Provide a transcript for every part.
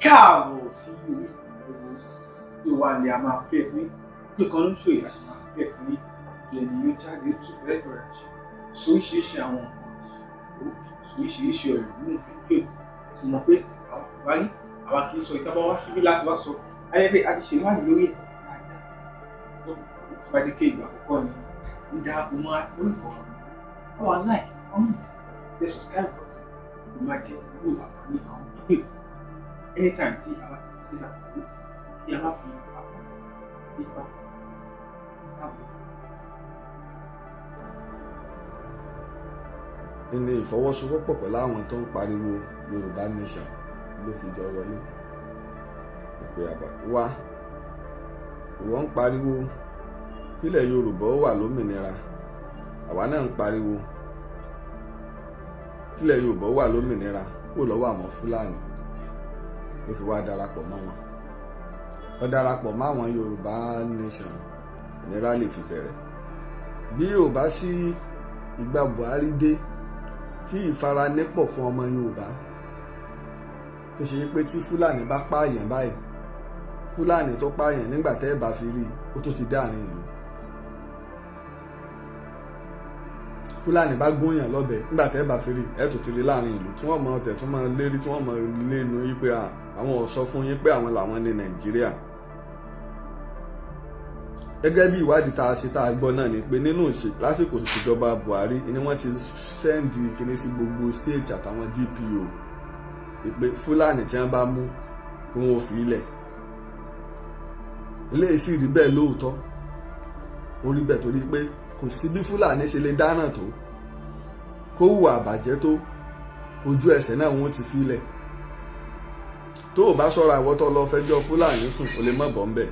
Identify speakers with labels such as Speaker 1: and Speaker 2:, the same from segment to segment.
Speaker 1: Káàbọ̀ sí orí ìkànnì gbogbo tí ó wà ní a máa pè fún yín. Nìkan ló ń ṣòye àti máa pè fún yín. Ìyẹn ni ó jáde ó tún bẹ̀rẹ̀ rẹ̀ sóríṣiríṣi àwọn nǹkan, sóríṣiríṣi ọ̀rọ̀ nínú fídíò tí mo pé tí àwọn kò bá rí, àwa kì í sọ ìta bá wá síbí láti wá sọ. Ayé pé a ti ṣe ìwádìí lórí ẹ̀ dáadáa. Tó bá dé pé ìgbà àkọ́kọ́ ni ń darapọ̀ mọ́ lórí ìkànnì, bá wa like, comment, tẹ subscribe button, ó máa jẹ́ ìwúlò àǹfààní àwọn fídíò àti anytime tí a bá ti fi síta kí a má fi àpò kí a má fi àpò.
Speaker 2: Ní ìfọwọ́sowọ́pọ̀ pẹ̀lú àwọn tó ń pariwo Yorùbá Nation ló fi jọ wọlé. Ìpè àbá wá, ìwọ ń pariwo kílẹ̀ Yorùbá ó wà lómìnira, àwa náà ń pariwo kílẹ̀ Yorùbá ó wà lómìnira kúrò lọ́wọ́ àwọn Fúlàní, ló fi wá darapọ̀ mọ́ wọn. Ó darapọ̀ mọ́ àwọn Yorùbá Nation ní rally fi bẹ̀rẹ̀. Bí yóò bá sí ìgbà Buhari dé tí ìfaranépọ̀ fún ọmọ Yorùbá, tó ṣe pé tí Fúlàní bá pààyàn báyìí, Fúlàní tó pààyàn nígbà tẹ́ ẹ bá fi rí i, ó tó ti dáàrin ìlú. Fúlàní bá gúnyàn lọ́bẹ nígbà tẹ́ ẹ bá fi rí i, ẹ tó ti rí láàrin ìlú, tí wọ́n mọ ọ̀tẹ̀ tó máa lérí, tí wọ́n mọ lénu yí pé àwọn ò sọ fún yín pé àwọn làwọn ní Nàìjíríà. Gẹ́gẹ́ bí ìwádìí tá a ṣe tá a gbọ́ náà ni pé nínú lásìkò ìṣèjọba Buhari ni wọ́n ti sẹ́ndì kinní sí gbogbo state àtàwọn DPO ìpè Fúlàní tí wọ́n bá mú kí wọ́n fi ilẹ̀. Eléyìí sì rí bẹ́ẹ̀ lóòótọ́, ó rí bẹ́ẹ̀ torí pé kò sí bí Fúlàní ṣe lè dáràn tó, kó hùwà àbàjẹ́ tó, ojú ẹsẹ̀ náà wọ́n ti fi ilẹ̀. Tó o bá ṣọ́ra ìwọ tó lọ fẹjọ́ Fúlàní sùn, o lè má bọ́ ńbẹ̀.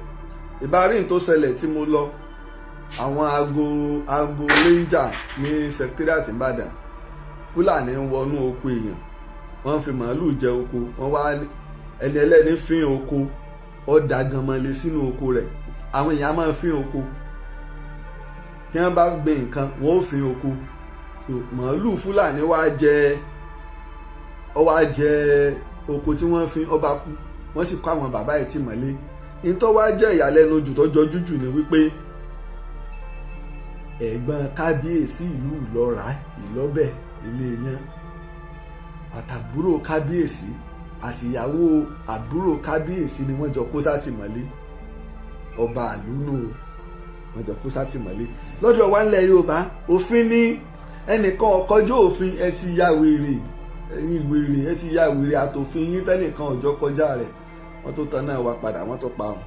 Speaker 2: Ìbáraẹni tó ṣẹlẹ̀ tí mo lọ, àwọn aago ranger ní secretariat Ìbàdàn, Fúlàní ń wọnú oko èèyàn, wọ́n fi màálù jẹ oko, wọ́n wá ẹni ẹlẹ́ni fín oko, ó da ganmọ́lé sínú oko rẹ̀. Àwọn èèyàn máa ń fín oko, tí wọ́n bá gbin nǹkan wọ́n ó fín oko. So màálù Fúlàní wá jẹ, ó wá jẹ oko tí wọ́n fín, ó bá kú, wọ́n sì kó àwọn bàbá ẹ̀ tì mọ́lé. Ìtọ́ wá jẹ́ ìyàlẹ́nu jù tó jọjú jù ni wípé ẹ̀gbọ́n kábíyèsí ìlú Ìlọ́ra Ìlọ́bẹ̀ ilé yẹn, àtàbúrò kábíyèsí àtìyàwó àbúrò kábíyèsí ni wọ́n jọ kó sátìmọ́lé. Ọba àlúnú wọ́n jọ kó sátìmọ́lé. Lọ́dọ̀ wa ńlẹ̀ Yorùbá, òfin ní ẹnìkan ọ̀kọ́jọ́ òfin, ẹ ti ya wèrè, ẹ̀yin wèrè, ẹ ti ya wèrè àtòfin yín tẹ́nìkan ọ̀jọ́ kọjá rẹ̀. Wọ́n tó tan náà wá padà, wọ́n tó pa ọ́n.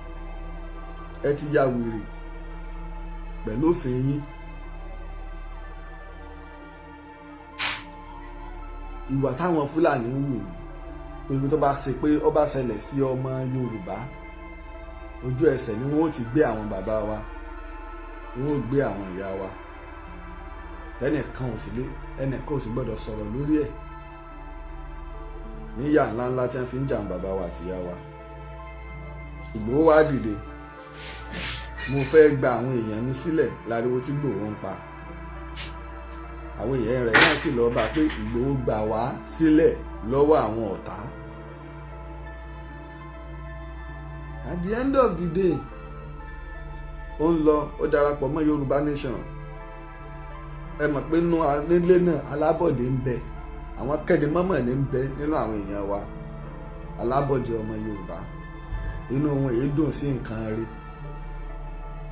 Speaker 2: Ẹ ti ya wèrè pẹ̀lú òfin yín. Ìwà táwọn Fúlàní ń wù ní torí tó bá ṣe pé ó bá ṣẹlẹ̀ sí ọmọ Yorùbá, ojú ẹsẹ̀ ni wọ́n ó ti gbé àwọn bàbá wa, wọ́n ó gbé àwọn ìyá wa. Ẹnìkan ò sì lé, ẹnìkan ò sì gbọ́dọ̀ sọ̀rọ̀ lórí ẹ̀. Níyà ńláńlá tí wọ́n fi ń jà bàbá wa àti ìyá wa. Ìgbòho wá dìde, mo fẹ́ gba àwọn èèyàn mi sílẹ̀ láriwo tí Ìgbòho ń pa. Àwọn èèyàn rẹ̀ náà sì lọ́ọ́ bá pé Ìgbòho gbà wá sílẹ̀ lọ́wọ́ àwọn ọ̀tá. At the end of the day, ó ń lọ, ó darapọ̀ mọ́ Yorùbá Nation. Ẹ mọ̀ pé nílé náà alábọ̀dé ń bẹ, àwọn kẹ́ni mọ́mọ́ ní ń bẹ nínú àwọn èèyàn wa, alábọ̀dé ọmọ Yorùbá. Inú wọn èyí dùn sí nǹkan rí,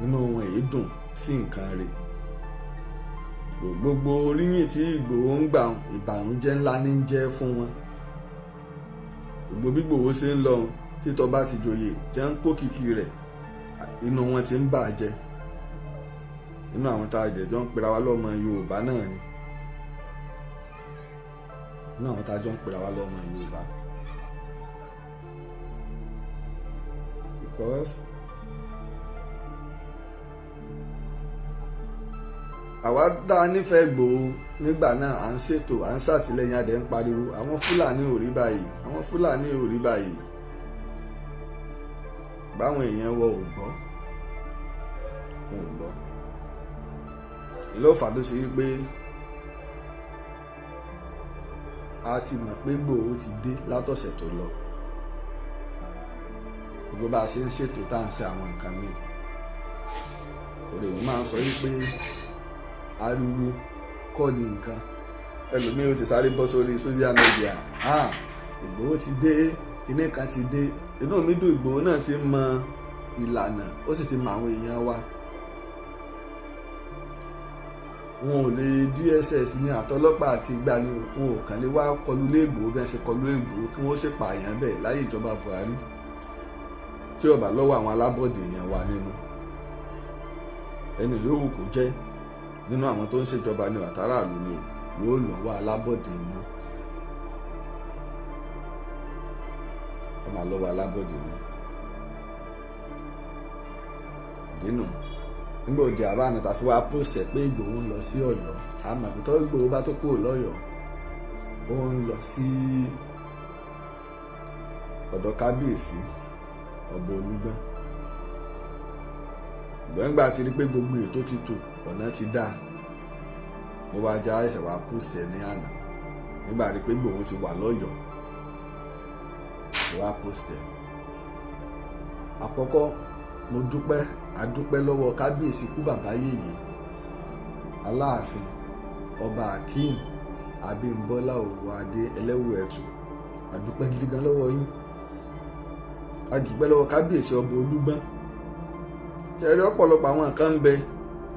Speaker 2: inú wọn èyí dùn sí nǹkan rí. Gbogbo oríyìn tí Ìgbòho ń gbà, ìbànújẹ́ ńlá ní jẹ́ fún wọn. Gbogbo bí Ìgbòho ṣe ń lọ, títọ́ bá ti joyè tí wọ́n ń kó kìkì rẹ̀, inú wọn ti ń bàjẹ́. Inú àwọn tá a jẹjọ ń pera wa lọ́mọ Yorùbá náà ni, inú àwọn tá a jọ ń pera wa lọ́mọ Yorùbá. Because àwa tá a nífẹ̀ẹ́ Ìgbòho nígbà náà, à ń ṣètò, à ń ṣàtìlẹ́yìn, adẹ̀ ń pariwo àwọn Fúlàní ò rí báyìí, àwọn Fúlàní ò rí báyìí. Báwọn èèyàn wọ ò gbọ́, wọn ò gbọ́. Ìlú ọ̀fà tó ṣe wípé a ti mọ̀ pé Ìgbòho ti dé látọ̀sẹ̀ tó lọ. Gbogbo bá a ṣe ń ṣètò tá à ń ṣe àwọn nǹkan míì, òde mi máa ń sọ wípé ariwo kọ́ ni nǹkan. Ẹlòmíì ó ti sáré bọ́ sórí social media, Ìgbòho ti dé, kinní kan ti dé. Inú mi dùn, Ìgbòho náà ti mọ ìlànà, ó sì ti mọ àwọn èèyàn wa. Wọn ò lè DSS ní àtọlọ́pàá àti ìgbà ni wọn ò kàn lè wá kọlu ilé Ìgbòho bí wọ́n ṣe kọlu Ìgbòho kí wọ́n sì pààyàn bẹ́ẹ̀ láyé ìjọba Buhari, tí ó bá lọ́wọ́ àwọn alábọ̀dé èèyàn wa nínú. Ẹni yòówù kó jẹ́ nínú àwọn tó ń ṣèjọba ní àtàràlú ni yóò lọ́wọ́ alábọ̀dé inú, ó máa lọ́wọ́ alábọ̀dé inú nínú. Nígbà òde àbá àná tàfi wá post ẹ̀ pé Ìgbòho ń lọ sí Ọ̀yọ́, àmọ́ àbí tó Ìgbòho bá tó kúrò lọ́yọ̀ọ́, ó ń lọ sí ọ̀dọ̀ kábíyèsí ọba Olúgbọ́n. Gbọ̀ngbà ti rí pé gbogbo ètò ti tò, ọ̀nà ti dá, mo wá já ẹsẹ̀ wá post ẹ̀ ní àná. Nígbà rí pé Ìgbòho ti wà lọ́yọ̀ọ́, mo wá post ẹ̀. Àkọ́kọ́ mo dúpẹ́, adúpẹ́ lọ́wọ́ kábíyèsí kú bàbá yèyé Aláàfin Ọba Akeem Abímbọ́lá Òwòadé Ẹlẹ́wù-Ẹ̀tù. Adúpẹ́ gidi gan lọ́wọ́ yín. Adúpẹ́ lọ́wọ́ kábíyèsí ọba Olúgbọ́n. Ṣe rí ọ̀pọ̀lọpọ̀ àwọn nǹkan ń bẹ,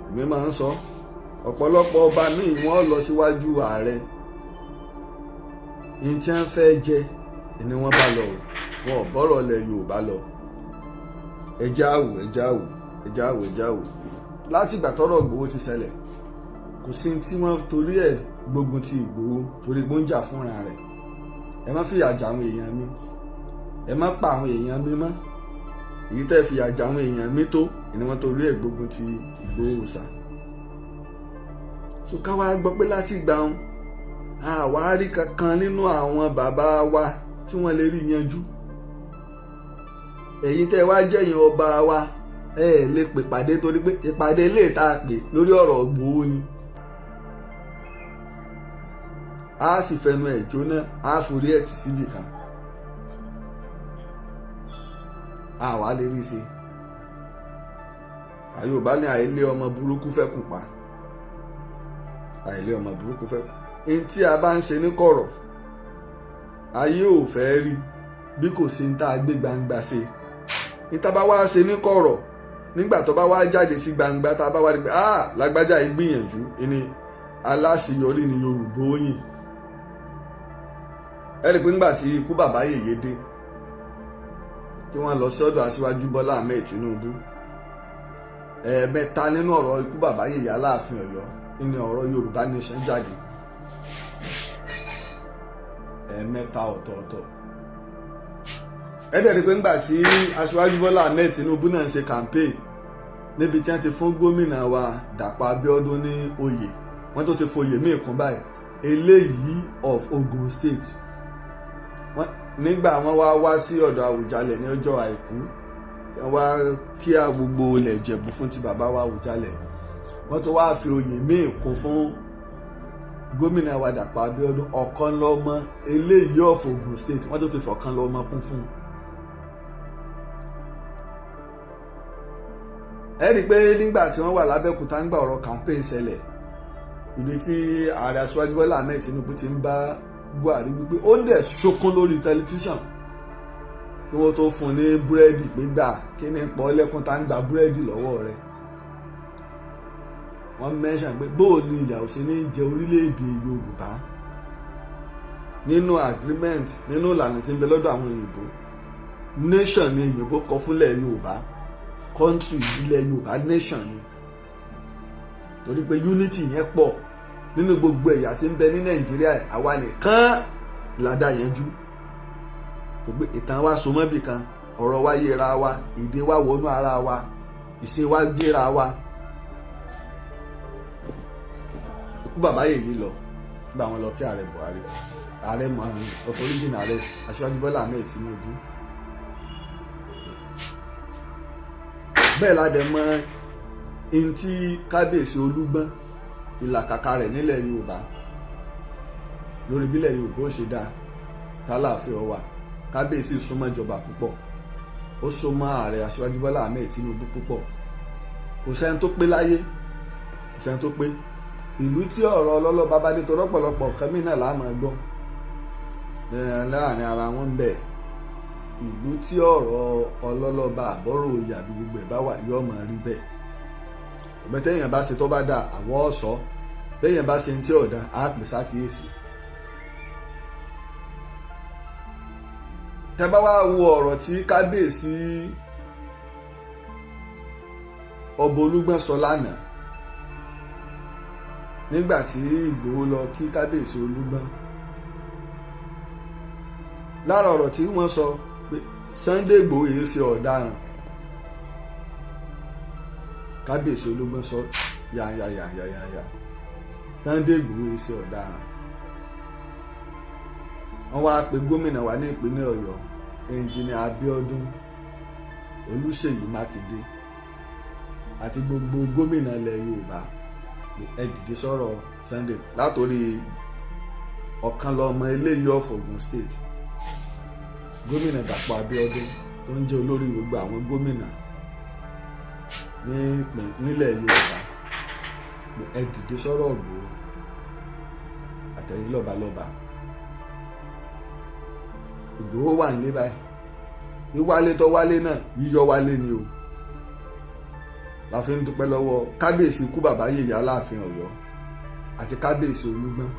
Speaker 2: èmi máa ń sọ, ọ̀pọ̀lọpọ̀ ọba míì wọ́n lọ síwájú ààrẹ, ní tí wọ́n fẹ́ jẹ ni wọ́n bá lọ, wọn ò bọ́rọ̀ lẹ̀ Yorùbá lọ. Ẹja àwò, ẹja àwò, ẹja àwò, ẹja àwò. Láti ìgbà tọ́rọ̀ Ìgbòho ti ṣẹlẹ̀, kò sí tí wọ́n torí ẹ̀ gbógun ti Ìgbòho, torí pé ó ń jà fúnra rẹ̀. Ẹ má fìyà jẹ àwọn èèyàn mi, ẹ má pa àwọn èèyàn mi mọ́. Èyí tẹ́ fìyà jẹ àwọn èèyàn mi tó ni wọ́n torí ẹ̀ gbógun ti Ìgbòho sà. So ká wá gbọ́ pé láti ìgbà wọn àwa rí kankan nínú àwọn bàbá wa tí wọ́n lè rí yanjú. Ẹ̀yin tẹ́ wá jẹ́yìn ọba wa, ẹ lè pè pàdé, torí pé ìpàdé lè tá a pè lórí ọ̀rọ̀ Ìgbòho ni. A sì fẹnu ẹ̀ jóná, a forí ẹ̀ tì síbì kan, a wà lè rí ṣe. Yorùbá ní àìlé ọmọ burúkú fẹ́ kùn pa, àìlé ọmọ burúkú fẹ́ kùn. Ní tí a bá ń ṣe ní kọ̀rọ̀, ayé ò fẹ́ rí bí kò sí ní tá a gbé gbangba ṣe. Ní tá a bá wá ṣe ní kọ̀rọ̀, nígbà tó bá wá jáde sí gbangba, tá a bá wá rí pé ah lágbájá yìí gbìyànjú, ní aláṣeyọrí ni Yorùbá ó yìn. Ẹ rí i pé nígbà tí ikú bàbá yèyé dé, tí wọ́n lọ sọ́dọ̀ Aṣíwájú Bọ́lá Ahmed Tinubu, ẹ̀ẹ̀mẹ́ta nínú ọ̀rọ̀ ikú bàbá yèyé Aláàfin Ọ̀yọ́ ní ọ̀rọ̀ Yorùbá Nation jáde, ẹ̀ẹ̀mẹ́ta ọ̀tọ̀ọ̀tọ̀. Ẹ dẹ̀ rí pé ńgbà tí Aṣíwájú Bọ́lá Ahmed Tinubu náà ń ṣe campaign, níbi tí wọ́n ti fún gómìnà wa Dàpọ̀ Abíọ́dún ní oyè, wọ́n tó ti foyè míì kún báyìí, eléyìí of Ogun State. Nígbà wọ́n wá wá sí ọ̀dọ̀ Àwùjalẹ̀ ní ọjọ́ àìkú, wọ́n wá kí á gbogbo ilẹ̀ Ìjẹ̀bú fún ti bàbá wa Àwùjalẹ̀, wọ́n tó wá fi oyè míì kún fún gómìnà wa Dàpọ̀ Abíọ́dún, ọ̀kan lọ́mọ eléyìí of Ogun State, wọ́n tó ti fọ̀kan lọ́mọ kún fún un. Ẹ rí i pé nígbà tí wọ́n wà lábẹ́òkúta ń gba ọ̀rọ̀ campaign ṣẹlẹ̀, ibi tí ààrẹ Aṣíwájú Bọ́lá Ahmed Tinubu ti ń bá Buhari wípé ó dẹ̀ ṣokún lórí tẹlifíṣàn kí wọ́n tó fún un ní búrẹ́dì pé gbà kí ni pọ́ lẹ́kún tá ń gba búrẹ́dì lọ́wọ́ rẹ̀. Wọ́n mẹ́sàn pé bóò ni ìyà ò ṣe ní jẹ orílẹ̀-èdè Yorùbá nínú agreement, nínú ìlànà tí ń bẹ lọ́dọ̀ àwọn òyìnbó. Nation ni òyìnbó kọ fúnlẹ̀ Yorùbá, country ilẹ̀ Yorùbá nation ni, torí pé unity yẹn pọ̀ nínú gbogbo ẹ̀yà tí ń bẹ ní Nàìjíríà, àwa nìkan ládàá yanjú. Gbogbo ìtàn wa so mọ́bì kan, ọ̀rọ̀ wa yẹra wa, èdè wa wọnú ara wa, ìṣe wa gbéra wa. Ikú bàbá yèyí lọ gba àwọn lọ kí ààrẹ Buhari, ààrẹ mọ̀ọ́rùn ọ̀fọ̀ríjìn ààrẹ Aṣíwájú Bọ́lá Ahmed Tinubu. Bẹ́ẹ̀ la dẹ̀ mọ̀ ẹni tí kábíyèsí Olúgbọ́n ìlàkàkà rẹ̀ nílẹ̀ Yorùbá lórí bílẹ̀ Yorùbá ó ṣe dáa tálàáfíà wà. Kábíyèsí súnmọ́ ìjọba púpọ̀. Ó so mọ́ ààrẹ Aṣíwájú Bọ́lá Ahmed Tinubu púpọ̀. Kò sẹ́ni tó pé láyé, kò sẹ́ni tó pé. Ìlú tí ọ̀rọ̀ ọlọ́lọ́ba bá dé tó rọ́pọ̀lọpọ̀ nǹkan mí náà láàmú gbọ́ láàrin ara wọn bẹ́ẹ̀. Ìlú tí ọ̀rọ̀ ọlọ́lọ́ba àbọ̀rò oyè àbí gbogbo ẹ̀ bá wà yóò máa rí bẹ́ẹ̀. Ọ̀bẹ téèyàn bá ṣe tó bá dà àwọn ọ̀ṣọ́, téèyàn bá ṣe ń tí ọ̀dà á pè sákìyèsí. Tẹ́ bá wá wo ọ̀rọ̀ tí kábíyèsí ọba Olúgbọ́n sọ lánàá nígbà tí Ìgbòho lọ kí kábíyèsí Olúgbọ́n, lára ọ̀rọ̀ tí wọ́n sọ pé Sunday Igboho yìí ṣe ọ̀daràn, kábíyèsí Olúgbọ́n sọ yàyàyàyàyà Sunday Igboho yìí ṣe ọ̀daràn. Wọ́n wá pe gómìnà wa ní ìpínlẹ̀ Ọ̀yọ́, ẹnjìnìà Abíọ́dún Olúṣèyí Mákindé àti gbogbo gómìnà ilẹ̀ Yorùbá, ẹ dìde sọ̀rọ̀ Sunday. Látòrí ọ̀kan lọ́mọ eléyìí of Ogun State, gómìnà Dàpọ̀ Abíọ́dún tó ń jẹ́ olórí gbogbo àwọn gómìnà nílẹ̀ Yorùbá, ẹ dìde sọ̀rọ̀ Ìgbòho àtẹ̀yìn lọ́balọ́ba. Ìgbòho wà nílé báyìí, wíwálé tó wálé náà yíyọ wálé ni o. La fi ń dúpẹ́ lọ́wọ́ kábíyèsí ikú bàbá yèyé Aláàfin Ọ̀yọ́ àti kábíyèsí Olúgbọ́n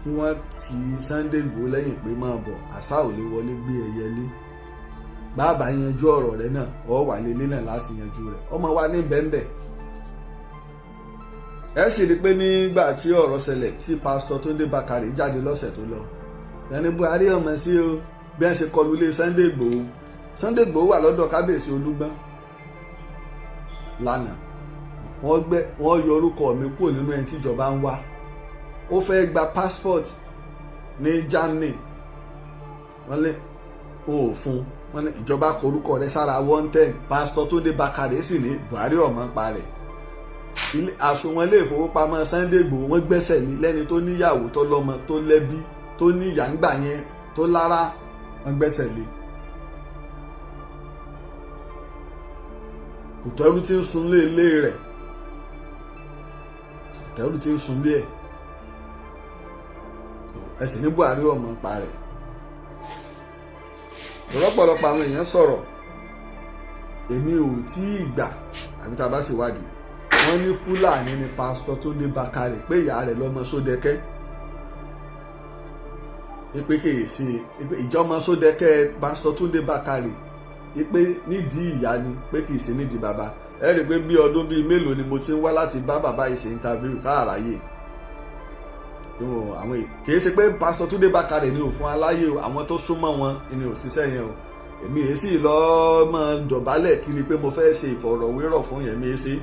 Speaker 2: tí wọ́n ti Sunday Igboho lẹ́yìn pé máa bọ̀, àṣà ò lè wọlé gbé ẹyẹ lé. Bàbá yanjú ọ̀rọ̀ rẹ̀ náà, ọ̀ wà lélé náà láti yanjú rẹ̀. Ọmọ wa ní bẹ́ńbẹ́. Ẹ sì rí i pé nígbà tí ọ̀rọ̀ ṣẹlẹ̀ tí pásítọ̀ Túndé Bákàrè jáde lọ́sẹ̀ tó lọ, ẹni Buhari ọmọ sí o bí wọ́n ṣe kọlu ilé Sunday Igboho. Sunday Igboho wà lọ́dọ̀ kábíyèsí Olúgbọ́n lánàá. Wọ́n yọ orúkọ mi kúrò nínú ẹni tíjọba ń wá. Ó fẹ́ gba passport ní Germany, wọ́n lé wọn ò fún wọn ní ìjọba kọ orúkọ rẹ̀ sára wanted. Pásítọ̀ Túndé Bákàrè sì ní Buhari ọmọ ń parẹ̀. Àsùnwọ̀n ilé ìfowópamọ́ Sunday Igboho wọ́n gbẹ́sẹ̀ lé lẹ́ni tó níyàwó tó lọ́mọ tó lẹ́bí tó ní ìyá ńgbà yẹn tó lára, wọ́n gbẹ́sẹ̀ lé. Kò tẹ́rù tí ń sunlé ilé rẹ̀, kò tẹ́rù tí ń sunlé ẹ̀. Ẹ̀sìn ní Buhari ọmọ pa rẹ̀. Lọ́pọ̀lọpọ̀ àwọn èèyàn sọ̀rọ̀, èmi ò tí ì gbà àbí tá a bá ṣèwádìí. Wọ́n ní Fúlàní ni pásítọ̀ Túndé Bákàrè, pé ìyá rẹ̀ lọ́mọ Sódẹ́kẹ́, pé kìí ṣe ìjọmọ Sódẹ́kẹ́ pásítọ̀ Túndé Bákàrè, pé nídìí ìyá ni, pé kìí ṣe nídìí bàbá. Ẹ rí i pé bí ọdún bíi mélòó ni mo ti ń wá láti bá bàbá yìí ṣe interview káàráyè. Àwọn kìí ṣe pé pásítọ̀ Túndé Bákàrè ni ò fún aláyè o, àwọn tó súnmọ́ wọn ni ò ṣiṣẹ́ yẹn o. Èmi èyí sì lọ́ọ́ máa dọ̀bálẹ̀ kiri pé mo fẹ́ ṣe ìfọ̀rọ̀wérọ̀ fún yẹn mi ṣe.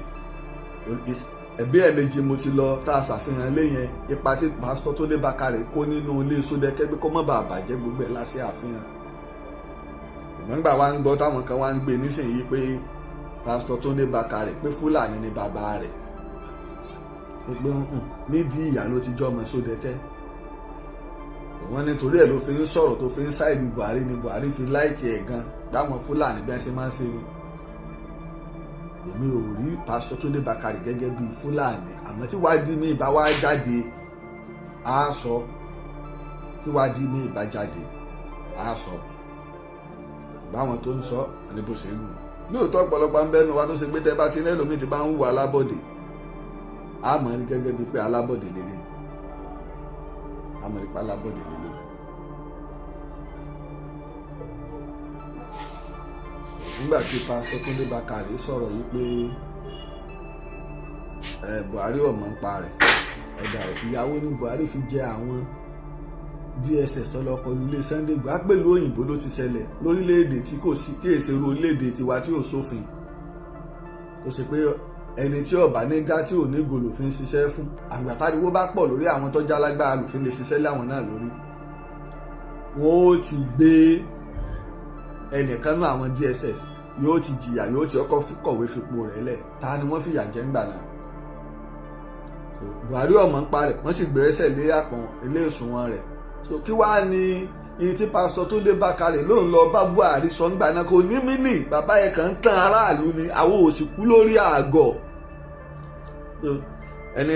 Speaker 2: Ẹbí ẹ̀ẹ̀mejì mo ti lọ tá a ṣàfihàn ilé yẹn, ipa tí pásítọ̀ Túndé Bákàrè kó nínú ilé Sódẹ́kẹ́ pé kó má bàa bàjẹ́ gbogbo ẹ̀ láṣẹ àfihàn. Ìgbọ́ngbà wa ń gbọ́ táwọn kan wá ń gbé nísìnyí pé pásítọ̀ Túndé Bákàrè pé Fúlàní ni bàbá rẹ̀, pé nídìí ìyá ló ti jọ́ ọmọ Sódẹ́kẹ́. Wọ́n nítorí ẹ̀ ló fi ń sọ̀rọ̀ tó fi ń sáìdì Buhari ni Buhari fi láìkì ẹ̀ gan dáwọn Fúlàní bí wọ́n ṣe máa ń ṣe ni. Èmi ò rí pásítọ̀ Túndé Bákàrè gẹ́gẹ́ bíi Fúlàní, àmọ́ tí wádìí mi ìbá wá jáde á sọ, tí wádìí mi ìbá jáde á sọ báwọn tó ń sọ ní bó ṣe ń wù. Lóòótọ́ ọ̀pọ̀lọpọ̀ ń bẹ́nu wa tó ṣe pé tẹ́ bá ti ní ẹlòmíì ti bá ń wù alábọ̀dé, á mọ̀ ní gẹ́gẹ́ bíi pé alábọ̀dé lélẹ̀, á mọ̀ ní pé alábọ̀dé lélẹ̀. Nígbà tí pásítọ̀ Túndé Bákàrè sọ̀rọ̀ yìí pé Buhari ọ̀mọ̀ ń pa rẹ̀, ọ̀dà ìyàwó ní Buhari fi jẹ àwọn DSS tó lọ kọlu ilé Sunday Igboho. Pẹ̀lú òyìnbó ló ti ṣẹlẹ̀ lórílẹ̀‐èdè tí kò sí tí èsè ru orílẹ̀‐èdè tiwa tí ò sófin, tó ṣe pé ẹni tí ọ̀bá ní gá tí ò ní gò lòfin ṣiṣẹ́ fún. Àgbàtàríwó bá pọ̀ lórí àwọn tó já lágbára lòfin lè ṣiṣẹ́ láwọn náà lórí. Wọ́n ó ti gbé ẹnìkan náà àwọn DSS yóò ti jìyà, yóò ti ọkọ̀ kọ̀wé fipò rẹ̀ lẹ̀. Ta ni wọ́n fìyà jẹ ńgbà náà? Buhari ọmọ ń parẹ̀, wọ́n sì gbẹ́sẹ̀ lé àpọ̀n ilé ìsùnwọ̀n rẹ̀. So kí wàá ní Ìyẹn tí pásítọ̀ Túndé Bákàrè lóun lọ bá Buhari sọ ńgbà náà kò ní mí nì, bàbá yẹn kàn ń tàn aráàlú ni, àwọn ò sì kú lórí àgọ́. Ẹni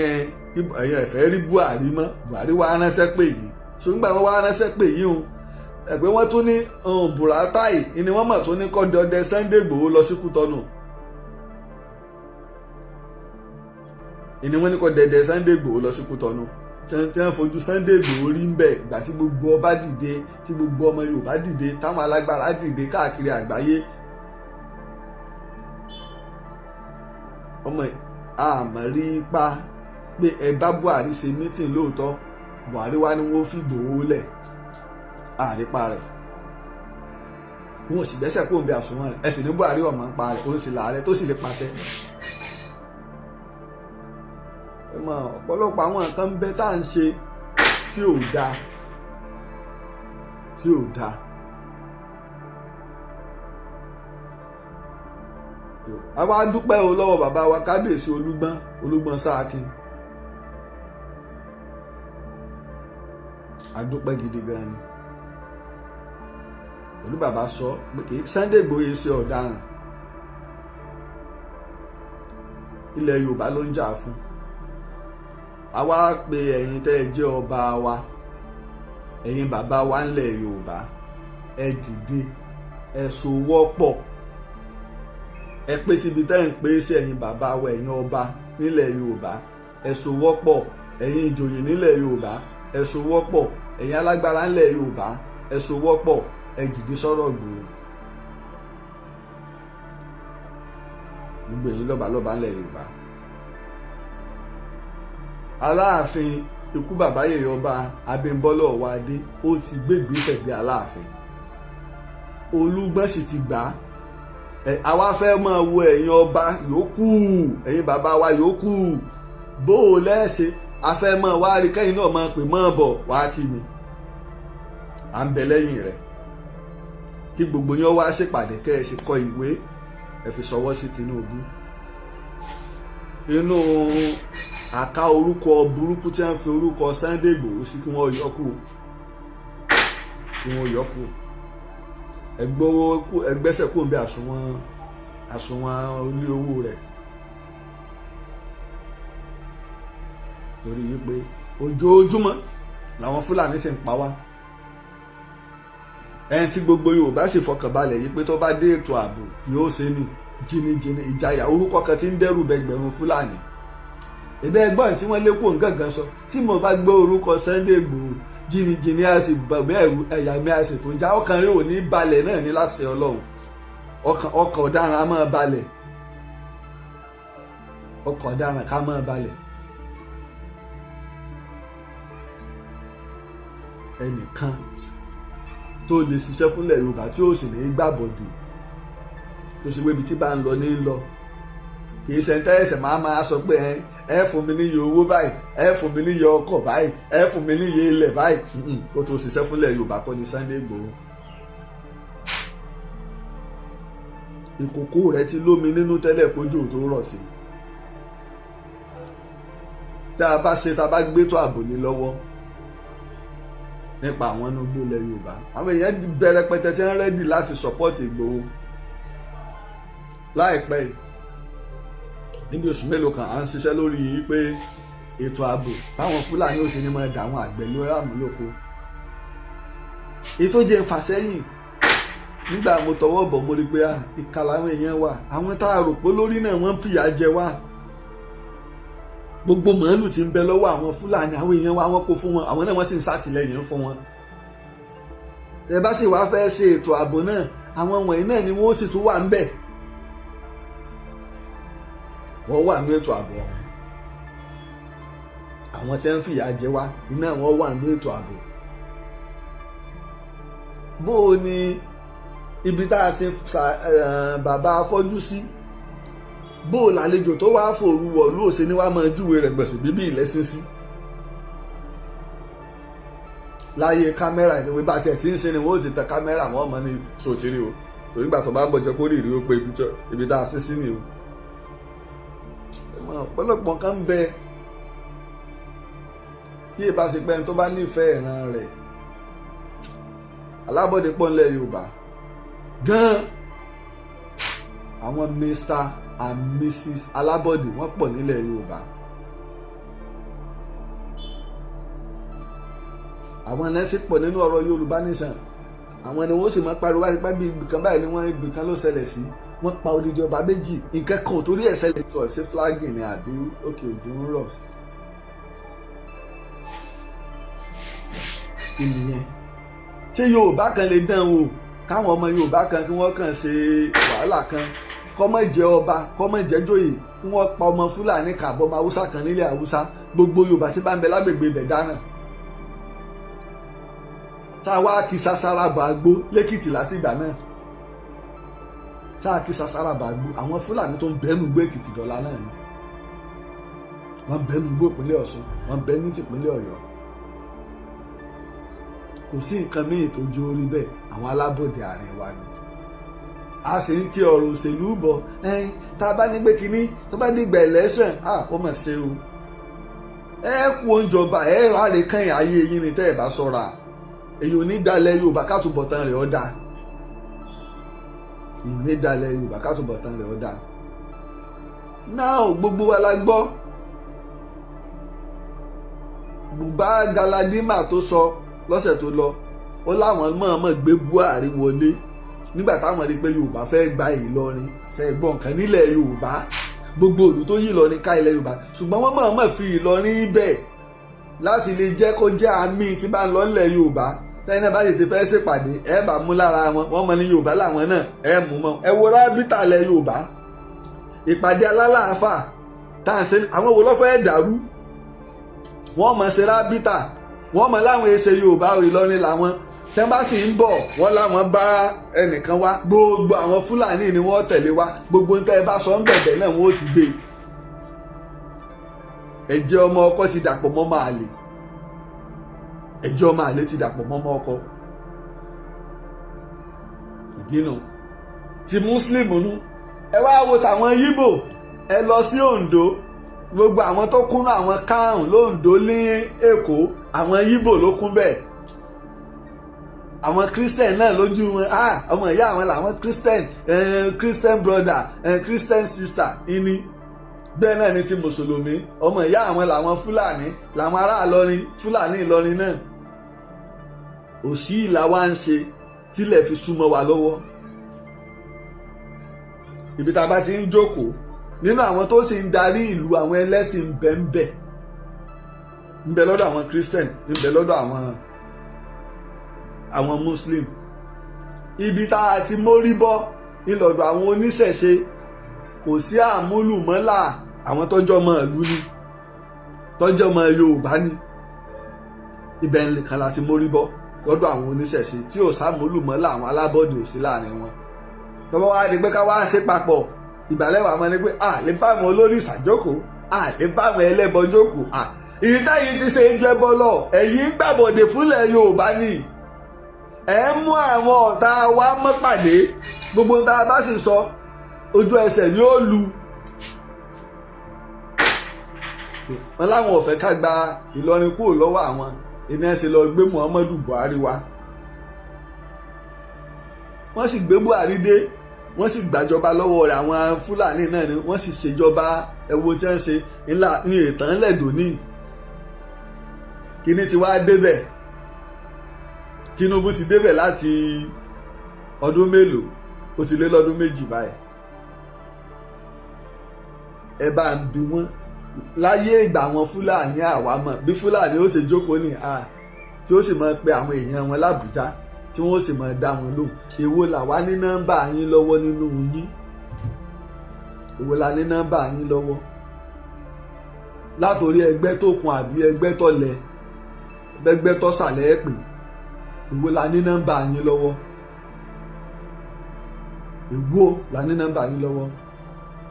Speaker 2: ẹ̀yin ẹ̀fẹ́ rí Buhari mọ́, Buhari wá ránṣẹ́ pè yìí, ṣùgbọ́n wọ́n wá ránṣẹ́ pè yìí o, ẹ̀pẹ́ wọ́n tún ní Buratai ni wọ́n mọ̀ tún ní kọ́ dọdẹ Sunday Igboho lọ sí Kútọ́nù, ni wọ́n ní kọ́ dẹdẹ Sunday Igboho lọ sí Kútọ́nù, tí wọ́n fojú Sunday Igboho rí ń bẹ̀. Ìgbà tí gbogbo ọba dìde, tí gbogbo ọmọ Yorùbá dìde, táwọn alágbára dìde káàkiri àgbáyé, ọmọ àmọ́ rí pa pé ẹ bá Buhari ṣe mítìn lóòótọ́, Buhari wá ní wọ́n fi Igboho lẹ̀, àrípa rẹ̀ wọn ò sì gbẹ́sẹ̀ kó ń bẹ àsùnwọ̀n rẹ̀, ẹ sì ní Buhari ọ̀mọ̀ ń pa rẹ̀, ó sì làárẹ̀ tó sì lè pàṣẹ. Ẹ mọ̀ ọ̀pọ̀lọpọ̀ àwọn nǹkan ń bẹ tá à ń ṣe tí ò dáa, tí ò dáa. A wá dúpẹ́ o lọ́wọ́ bàbá wa kábíyèsí Olúgbọ́n, Olúgbọ́n Sáàkín, a dúpẹ́ gidi gan ni. Pẹ̀lú bàbá sọ pé kì í Sunday Igboho ṣe ọ̀daràn, ilẹ̀ Yorùbá ló ń jà fún. A wá pe ẹ̀yin tẹ́ ẹ jẹ́ ọba wa, ẹ̀yin bàbá wa ńlẹ̀ Yorùbá, ẹ dìde, ẹ sowọ́pọ̀, ẹ pé síbi tẹ́ ń pé sí ẹ̀yin bàbá wa, ẹ̀yin ọba nílẹ̀ Yorùbá, ẹ sowọ́pọ̀, ẹ̀yin ìjòyè nílẹ̀ Yorùbá, ẹ sowọ́pọ̀, ẹ̀yin alágbára ńlẹ̀ Yorùbá, ẹ sowọ́pọ̀, ẹ jìdí sọ̀rọ̀ Ìgbòho. Gbogbo ẹ̀yin lọ́balọ́ba ńlẹ̀ Yorùbá. Aláàfin ikú bàbá yèyé ọba Abímbọ́lá Ọ̀wádé ó ti gbégbèsè gbé Aláàfin, Olúgbọ́n sì ti gbà á. Àwa fẹ́ máa wo ẹ̀yin ọba yòókù, ẹ̀yin bàbá wa yòókù, bó o lẹ́sẹ̀ a fẹ́ máa wá rí kẹ́yìn náà máa pè mọ́ bọ̀ wá kí mi, à ń bẹ lẹ́yìn rẹ̀. Kí gbogbo yín wá ṣèpàdé kẹ́ ẹ sì kọ ìwé ẹ fi ṣọwọ́ sí Tinubu. Inú àká orúkọ burúkú tí wọ́n fi orúkọ Sunday Igboho sí kí wọ́n yọ kúrò, kí wọ́n yọ kúrò. Ẹgbẹ́sẹ̀ kúrò bí àsùnwọ̀n orí owó rẹ̀, torí wípé ojoojúmọ́ làwọn Fúlàní sì ń pa wá. Ẹni tí gbogbo Yorùbá sì fọkànbalẹ̀ yìí pé tó bá dé ètò ààbò yóò ṣe ní jìnnìjìnnì ìjayà, orúkọ kan tí ń dẹ́rù bẹgbẹ̀rún Fúlàní. Ìbẹ́ ẹgbọ́n tí wọ́n lé kó nǹkan sọ, tí mo bá gbọ́ orúkọ Sunday Igboho jìnnìjìnnì a sì bàbá ẹ̀rù ẹ̀yà mi a sì tó já, ọkàn rẹ̀ ò ní balẹ̀ náà ní láṣẹ Ọlọ́run. Ọkàn ọ̀daràn á máa balẹ̀, ọkàn ọ̀daràn ká máa balẹ̀. Ẹnìkan tó lè ṣiṣẹ́ fúnlẹ̀ Yorùbá tí ó sì ní gbàbọ̀dè, tó ṣe pé ibi tí bá ń lọ ní lọ, kì í ṣe ń tẹ́sẹ̀ máa sọ pé ẹ fún mi níye owó báyìí, ẹ fún mi níye ọkọ̀ báyìí, ẹ fún mi níye ilẹ̀ báyìí, kó tó ṣiṣẹ́ fúnlẹ̀ Yorùbá kọ́ ni Sunday Igboho. Ìkòkò rẹ̀ ti lómi nínú tẹ́lẹ̀ kójú tó rọ̀ sí. Tá a bá ṣe tá a bá gbé tó ààbò ní lọ́wọ́ nípa àwọn inú igbó ilẹ̀ Yorùbá, àwọn èèyàn bẹ̀rẹ̀ pẹtẹ tí wọ́n rẹ́dì láti sọ́pọ́ọ̀tì Ìgbòho. Láìpẹ́ yìí níbi oṣù mélòó kan, à ń ṣiṣẹ́ lórí pé ètò ààbò táwọn Fúlàní ò sí ní máa dà àwọn àgbẹ̀ lórí àmúlòkó. Ètò jẹ́ ìfàsẹ́yìn nígbà mo tọwọ́ bọ̀, mo rí pé ìkà làwọn èèyàn wà, àwọn tá a rò pé lórí náà wọ́n fìyà jẹ wá. Gbogbo màálù tí ń bẹ lọ́wọ́ àwọn Fúlàní, àwọn èèyàn wa wọ́n kó fún wọn, àwọn náà wọ́n sì ń ṣàtìlẹ́yìn fún wọn. Ẹ bá sì wá fẹ́ ṣe ètò ààbò náà, àwọn wọ̀nyí náà ni wọ́n sì tún wà ń bẹ̀, wọ́n wà ní ètò ààbò ọ̀hún. Àwọn tí ń fìyà jẹ wá iná wọn wà ní ètò ààbò. Bó o ní ibi tá a ṣe bàbá afọ́jú sí, bó o lálejò tó wá fòru wọ̀lú òṣè ni wàá máa júwe rẹ̀ gbọ̀nsẹ̀ bíbí ìlẹ́sìn sí. Láyé kámẹ́rà ìwé bá tiẹ̀ tí ń ṣe ni wọ́n ó ti tẹ kámẹ́rà wọ́n mọ́ ní sòtírí o, torí gbà tó bá ń bọ̀ jẹ́ kó rí ìrí ó pé ibi tá a ṣe sí ni o. Ọ̀pọ̀lọpọ̀ nǹkan ń bẹ tí ìbá ṣe pé ẹni tó bá nífẹ̀ẹ́ ìran rẹ̀ Alábọ̀dé pọ̀ nílẹ̀ Yorùbá gan. Àwọn Mr and Mrs Alábọ̀dé wọ́n pọ̀ nílẹ̀ Yorùbá. Àwọn ẹlẹ́sìn pọ̀ nínú ọ̀rọ̀ Yorùbá nation. Àwọn ni wọ́n sì máa pariwo wáyé pé ibìkan báyìí ni wọ́n ibìkan ló ṣẹlẹ̀ sí. Wọ́n pa odidi ọba méjì, nǹkan kan ò torí ẹ̀ ṣẹlẹ̀. Sọ sí flagging ni àbí òkè òjò ń rọ̀ ìnìyẹn. Ṣé Yorùbá kan lè dán wò káwọn ọmọ Yorùbá kan kí wọ́n kàn ṣe wàhálà kan, kọ́mọ̀ jẹ́ ọba, kọ́mọ̀ jẹ́ joyè, kí wọ́n pa ọmọ Fúlàní kàbọ̀ ọmọ Haúsá kan nílẹ̀ Haúsá, gbogbo Yorùbá tí bá ń bẹ lágbègbè ibẹ̀ dáná. Sáwá kí sasara bàgbó lẹ́kìtì látìgbà náà, sáà kí sasara bàgbó. Àwọn Fúlàní tó ń bẹ́nu gbé Èkìtì dọ̀la náà ni wọ́n bẹ́nu gbó ìpínlẹ̀ Ọ̀ṣun, wọ́n bẹ́ ní tìpínlẹ̀ Ọ̀yọ́. Kò sí nǹkan míì tó jó orí bẹ́ẹ̀, àwọn alábọ̀dé àárín wa ni. A sì ń kí ọ̀rọ̀ òṣèlú bọ̀. Tá a bá ní pé kínní tó bá dìgbà election, ó mà ṣe o. Ẹ kú oúnjẹ ọba, ẹ ráre kẹ́yìn ayé yín ni tẹ́ ẹ bá ṣọ́ra. Èyí ò ní dalẹ̀ Yorùbá kátùbọ̀tán rẹ̀ ọ́ da. Èyí ò ní dalẹ̀ Yorùbá kátùbọ̀tán rẹ̀ ọ́ da. Náà gbogbo wa la gbọ́ Bùbá Galadima tó sọ lọ́sẹ̀ tó lọ, ó láwọn mọ̀ọ́mọ̀ gbé Buhari wọlé nígbà táwọn rí pé Yorùbá fẹ́ gba Ìlọrin ṣẹ́gbọ́n kan nílẹ̀ Yorùbá, gbogbo òlù tó yí Ìlọrin ká ilẹ̀ Yorùbá, ṣùgbọ́n wọ́n mọ̀ọ́mọ̀ fi Ìlọrin bẹ̀ láti lè jẹ́ kó jẹ́ àmì tí bá ń lọ nílẹ̀ Yorùbá. Tẹ́yìn náà bá sì ti fẹ́ ṣèpàdé, ẹ bá mú lára wọn, wọ́n mọ ní Yorùbá làwọn náà, ẹ mú mọ́. Ẹ wo rábítà lẹ̀ Yorùbá, ìpàdé alálàáfà tá à ń ṣe, àwọn wo ló fẹ́ dàrú? Wọ́n mọ̀ ṣe rábítà, wọ́n mọ̀ láwọn ẹsẹ̀ Yorùbá Ìlọrin làwọn, tẹ́ bá sì ń bọ̀ wọ́n láwọn bá ẹnìkan wá, gbogbo àwọn Fúlàní ni wọ́n tẹ̀lé wá, gbogbo ń tẹ́ ẹ bá sọ ń bẹ̀bẹ̀ náà wọ́n ó ti gbé. Ẹ̀jẹ̀ ọmọ ọkọ ti dàpọ̀ mọ́ máa lè, ẹ̀jẹ̀ ọmọ àlè ti dàpọ̀ mọ́ ọmọ ọkọ. Ìdínú ti Muslim nu. Ẹ wá wo tàwọn Yíbò, ẹ lọ sí Oǹdó, gbogbo àwọn tó kúnnú àwọn kárùn lóńdó ní Èkó, àwọn Yíbò ló kún bẹ́ẹ̀. Àwọn Christian náà lójú wọn, ọmọ ìyá àwọn làwọn Christian, Christian brother, Christian sister ìní. Bẹ́ẹ̀ náà ni ti mùsùlùmí, ọmọ ìyá àwọn làwọn Fúlàní, làwọn ará Ìlọrin, Fúlàní Ìlọrin náà. Òṣì ìlà wa ń ṣe tílẹ̀ fi súnmọ́ wa lọ́wọ́. Ibi tá a bá ti ń jókòó nínú àwọn tó sì ń darí ìlú, àwọn ẹlẹ́sìn ń bẹ ń bẹ lọ́dọ̀ àwọn Christian, ń bẹ lọ́dọ̀ àwọn Muslim. Ibi tá a ti mórí bọ́ ńlọ́dọ̀ àwọn oníṣẹ̀ṣe, kò sí àmúlùmọ́là àwọn tọ́jọ́ ọmọ ìlú ni, tọ́jọ́ ọmọ Yorùbá ni. Ibẹ̀ nìkan la ti mórí bọ́ lọ́dọ̀ àwọn oníṣẹ̀ṣe tí ò sàmúlùmọ́là, àwọn alábọ́dé ò sí láàrin wọn. Tọ́wọ́ wá di pé ká wá ṣe papọ̀, ìgbàlẹ̀ wà mọ́ ni pé à lè bá àwọn olórí ìṣàjókòó, à lè bá àwọn ẹlẹ́bọ jókòó. À ìyí táyì ti ṣe ju ẹbọ lọ, ẹ̀yin ń gbàbọ̀dè fúnlẹ̀ Yorùbá ni. Ẹ̀ ń mú àwọn ọ̀tá wa mọ́ pàdé, gbogbo tá a bá sì sọ ojú ẹsẹ̀ ni ó lu. Wọn láwọn ò fẹ́ ká gba Ìlọrin kúrò lọ́wọ́ àwọn, èmi ẹ̀ sì lọ gbé Muhammadu Buhari wá. Wọ́n sì gbé Buhari dé, wọ́n sì gbàjọba lọ́wọ́ rẹ̀, àwọn Fúlàní náà ni wọ́n sì ṣèjọba. Ẹ̀wọ̀n tí wọ́n ṣe ńlá ní ìtàn lẹ́dọ̀ọ́ní. Kíní ti wá débẹ̀, Tinubu ti débẹ̀ láti ọdún mélòó, ó ti lé lọ́dún méjì báyìí. Ẹ bá ń bi wọ́n láyé ìgbà àwọn Fúlàní, àwa mọ̀ bí Fúlàní ó ṣe jókòó ní à tí ó sì máa pe àwọn èèyàn wọn lábùjá tí wọ́n sì máa dá wọn lóhùn. Èwo làwa ní nọ́mbà yín lọ́wọ́ nínú yín? Èwo la ní nọ́mbà yín lọ́wọ́? Látòrí ẹgbẹ́ tó kun àbí ẹgbẹ́ tó lẹ, ẹgbẹ́ tó sàlẹ̀ ẹ̀ pè, èwo la ní nọ́mbà yín lọ́wọ́? Èwo la ní nọ́mbà yín lọ́wọ́?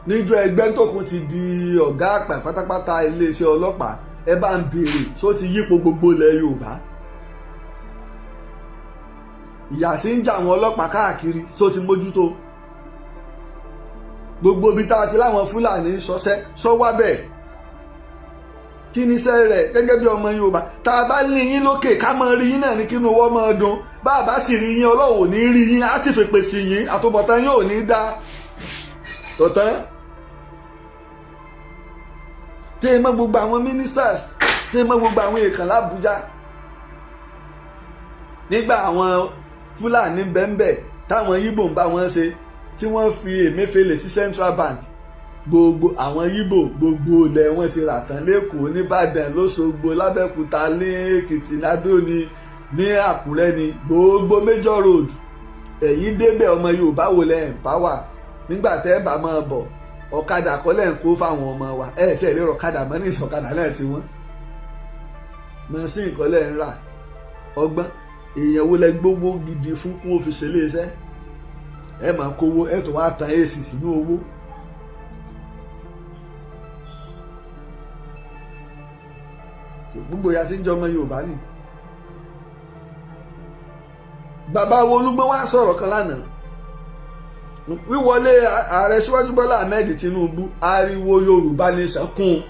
Speaker 2: Níjọ́ ẹgbẹ́ tó kun ti di ọ̀gá àgbà pátápátá iléeṣẹ́ ọlọ́pàá, ẹ bá ń béèrè só ti yípo gbogbo ilẹ̀ Yorùbá? Ìyà tí ń jà àwọn ọlọ́pàá káàkiri só ti mójútó? Gbogbo ibi tá a ti láwọn Fúlàní ń ṣọṣẹ́ sọ wá bẹ́ẹ̀. Kí ni iṣẹ́ rẹ̀ gẹ́gẹ́ bí ọmọ Yorùbá? Tá a bá ní yín lókè, ká máa rí yín náà ní kínú wọ́n máa dùn. Bá a bá sì rí yín, Ọlọ́run ò ní rí yín, á sì fèpè sí yín, àtúbọ̀tán yín ò ní dá tọ̀tán. Tí ẹ mọ gbogbo àwọn ministers, tí ẹ mọ gbogbo àwọn èèkàn l'Ábùjá nígbà àwọn Fúlàní bẹ́ńbẹ́ táwọn Yíbò ń bá wọn ṣe, tí wọ́n fi Emefiele sí Central Bank, gbogbo àwọn Yíbò, gbogbo ilẹ̀ wọn ti rà tán lẹ́kọ̀ọ́, nìbàdàn, lọ́sọ̀gbọ̀, lábẹ́òkúta, ní Èkìtì, ládó ni, ní Àkúrẹ́, ní gbogbo major road. Ẹ̀yìn débẹ̀, ọmọ Yorùbá wo lẹ́ empower? Nígbà tẹ́ ẹ bá máa bọ̀, ọ̀kadà kọ́lẹ̀ ń kó fáwọn ọmọ wa. Ẹ̀ tẹ́ lérò ọ̀kadà mọ́ ní ìsọ̀kadà náà tí wọ́n machine kọ́lẹ̀ ń rà. Ọgbọ́n èèyàn wo lẹ gbówó gidi fún kún ó fi ṣe iléeṣẹ́? Ẹ máa kówó, ẹ tó wá tan AC sínú owó. Gbogbo ya ti ń jọ ọmọ Yorùbá ni. Bàbá wo Olúgbọ́n wá sọ̀rọ̀ kan lánàá. Wíwọlé ààrẹ síwájú Bọ́lá Ahmed Tinubu, ariwo Yorùbá nation kún.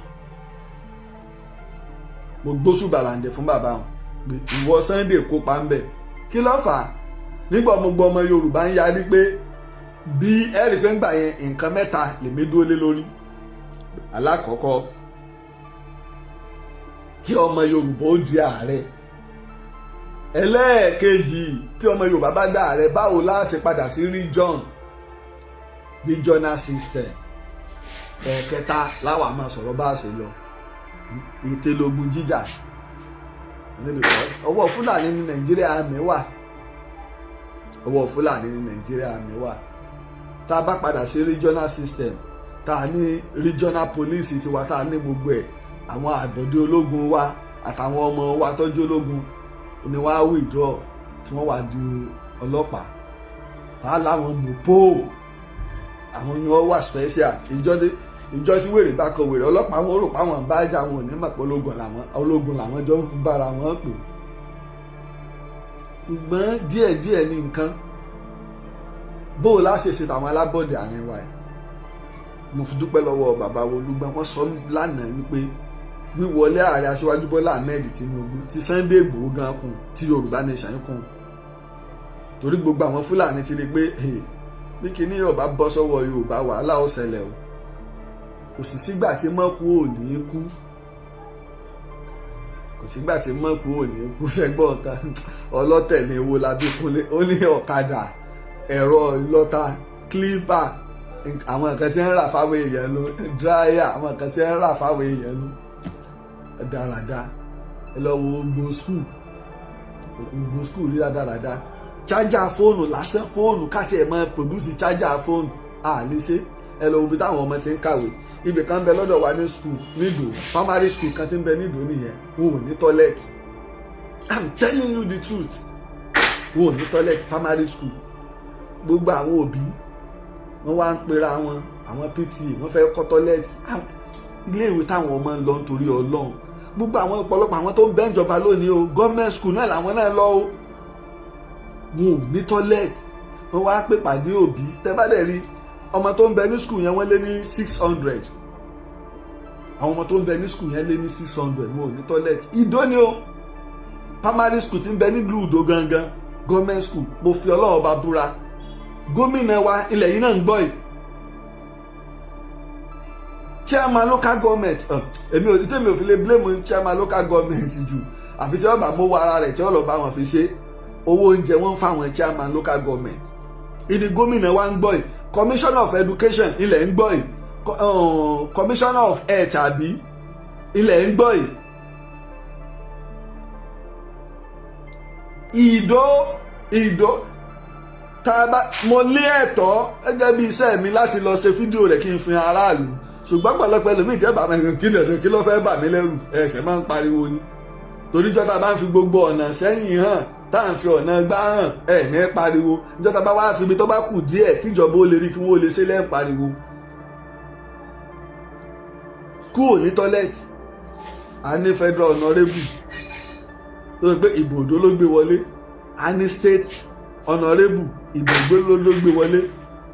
Speaker 2: Mo gbóṣùbà làǹdẹ̀ fún bàbá wọn. Ìwọ Sunday kópa ń bẹ̀, kí ló fà á? Nígbà gbogbo ọmọ Yorùbá ń yarí pé bí ẹ̀rí pé ń gbà yẹn, nǹkan mẹ́ta lèmi dúró lé lórí. Alákọ̀ọ́kọ́, kí ọmọ Yorùbá ó di ààrẹ. Ẹlẹ́ẹ̀kejì, tí ọmọ Yorùbá bá dá ààrẹ, báwo la ṣe padà sí regional system? Ẹ̀ẹ̀kẹta, láwa máa sọ̀rọ̀ bá a ṣe lọ ìtẹ̀lógún jíjà. Ọwọ́ Fúlàní ní Nàìjíríà àmì wà, ọwọ́ Fúlàní ní Nàìjíríà àmì wà. Tá a bá padà sí regional system, tá a ní regional police tiwa, tá a ní gbogbo ẹ̀, àwọn àbọ̀dé ológun wa àtàwọn ọmọ wa tọ́jú ológun ni wọ́n á withdraw, tí wọ́n wá di ọlọ́pàá, tá a láwọn mọ̀pó, àwọn ni wọ́n wà special. Ìjọ tí wèrè bá kọ wèrè, ọlọ́pàá wọn rò páwọn bá jà, wọn ò ní mọ̀ pé ológun làwọn jọ ń bára wọn pò. Ṣùgbọ́n díẹ̀díẹ̀ ní nǹkan bó o láṣẹ ṣe tàwọn alábọ̀dé àárín wa ẹ̀. Mo fi dúpẹ́ lọ́wọ́ bàbá Olúgbọ́n. Wọ́n sọ lánàá wípé wíwọlé ààrẹ aṣíwájú Bọ́lá Ahmed Tinubu, ti Sunday Igboho gan kún, ti Yorùbá nation kún, torí gbogbo àwọn Fúlàní ti rí pé bí kinní yóò bá bọ́ sọ́wọ́ Yorùbá, wàhálà ó ṣẹlẹ̀ o. Kò sì sígbà tí mọ́kú ò ní kú, kò sígbà tí mọ́kú ò ní kú. Ṣẹgbọ́n kan ọlọ́tẹ̀ ní ewo labí kúnlé, ó ní ọ̀kadà, ẹ̀rọ ìlọ́ta, clipper, àwọn nǹkan tí ń rà fáwọn èèyàn ló, dryer, àwọn nǹkan tí ń rà fáwọn èèyàn ló dáradára. Ẹ lọ wo gbogbo school, gbogbo school rí dáradára. Chájà fóònù lásán, fóònù káti ẹ̀ máa produce chájà fóònù, à lè ṣe. Ẹ lọ wo ibi táwọn ọmọ ti ń kàwé. Ibì kan bẹ lọ́dọ̀ wa ní school nídò, primary school kan ti ń bẹ nídò nìyẹn. Wọn ò ní toilet. I'm telling you the truth, wọn ò ní toilet, primary school. Gbogbo àwọn òbí wọn wá ń pera wọn, àwọn PTA, wọn fẹ́ kọ́ toilet iléèwé táwọn ọmọ ń lọ. Nítorí Ọlọ́run, gbogbo àwọn ọ̀pọ̀lọpọ̀ àwọn tó ń bẹ́ ìjọba lónìí o, government school náà làwọn náà lọ o. Wọn ò ní toilet. Wọn wá pè pàdé òbí. Tẹ́ bá dẹ̀ rí ọmọ tó ń bẹ ní school yẹn, wọ́n lé ní 600. Àwọn ọmọ tó ń bẹ ní school yẹn lé ní 600. Wọn ò ní toilet. Ìdó ni o, primary school ti ń bẹ nílùú Ìdó gangan, government school. Mo fi Ọlọ́run bá búra, gómìnà wa ilẹ̀ yìí náà ń gbọ́ yìí, chairman local government. Èmi ò tèmi ò fi lè blame chairman local government jù, àfi tí wọ́n bá mówó ara rẹ̀ tí wọ́n lọ bá wọn fi ṣe owó oúnjẹ wọn fáwọn chairman local government. Ìdí gómìnà wa ń gbọ́ yìí, commissioner of education ilẹ̀ ń gbọ́ yìí, commissioner of health àbí ilẹ̀ ń gbọ́ yìí. Ìdó tá a bá mo ní ẹ̀tọ́ gẹ́gẹ́ bí iṣẹ́ mi láti lọ ṣe fídíò rẹ̀ kí n fi hàn aráàlú, ṣùgbọ́n pẹ̀lọpẹ̀ lómi ìjẹ́ bàmí kí lè kí ló fẹ́ bà mí lẹ́rù, ẹsẹ̀ máa ń pariwo ni. Torí jọ́ta bá ń fi gbogbo ọ̀nà sẹ́yìn hàn, tá à ń fi ọ̀nà gbá hàn, ẹ̀ ní pariwo. Jọ́ta bá wá fi ibi tó bá kù díẹ̀ kíjọba ó lè rí kí wọ́n lè ṣe lẹ́ ń pariwo. Kúrò ní tọ́lẹ́tì, a ní federal honourable tó ṣe pé ìbò Òdó ló gbé wọlé, a ní state honourable, ìbò Òdó ló gbé wọlé.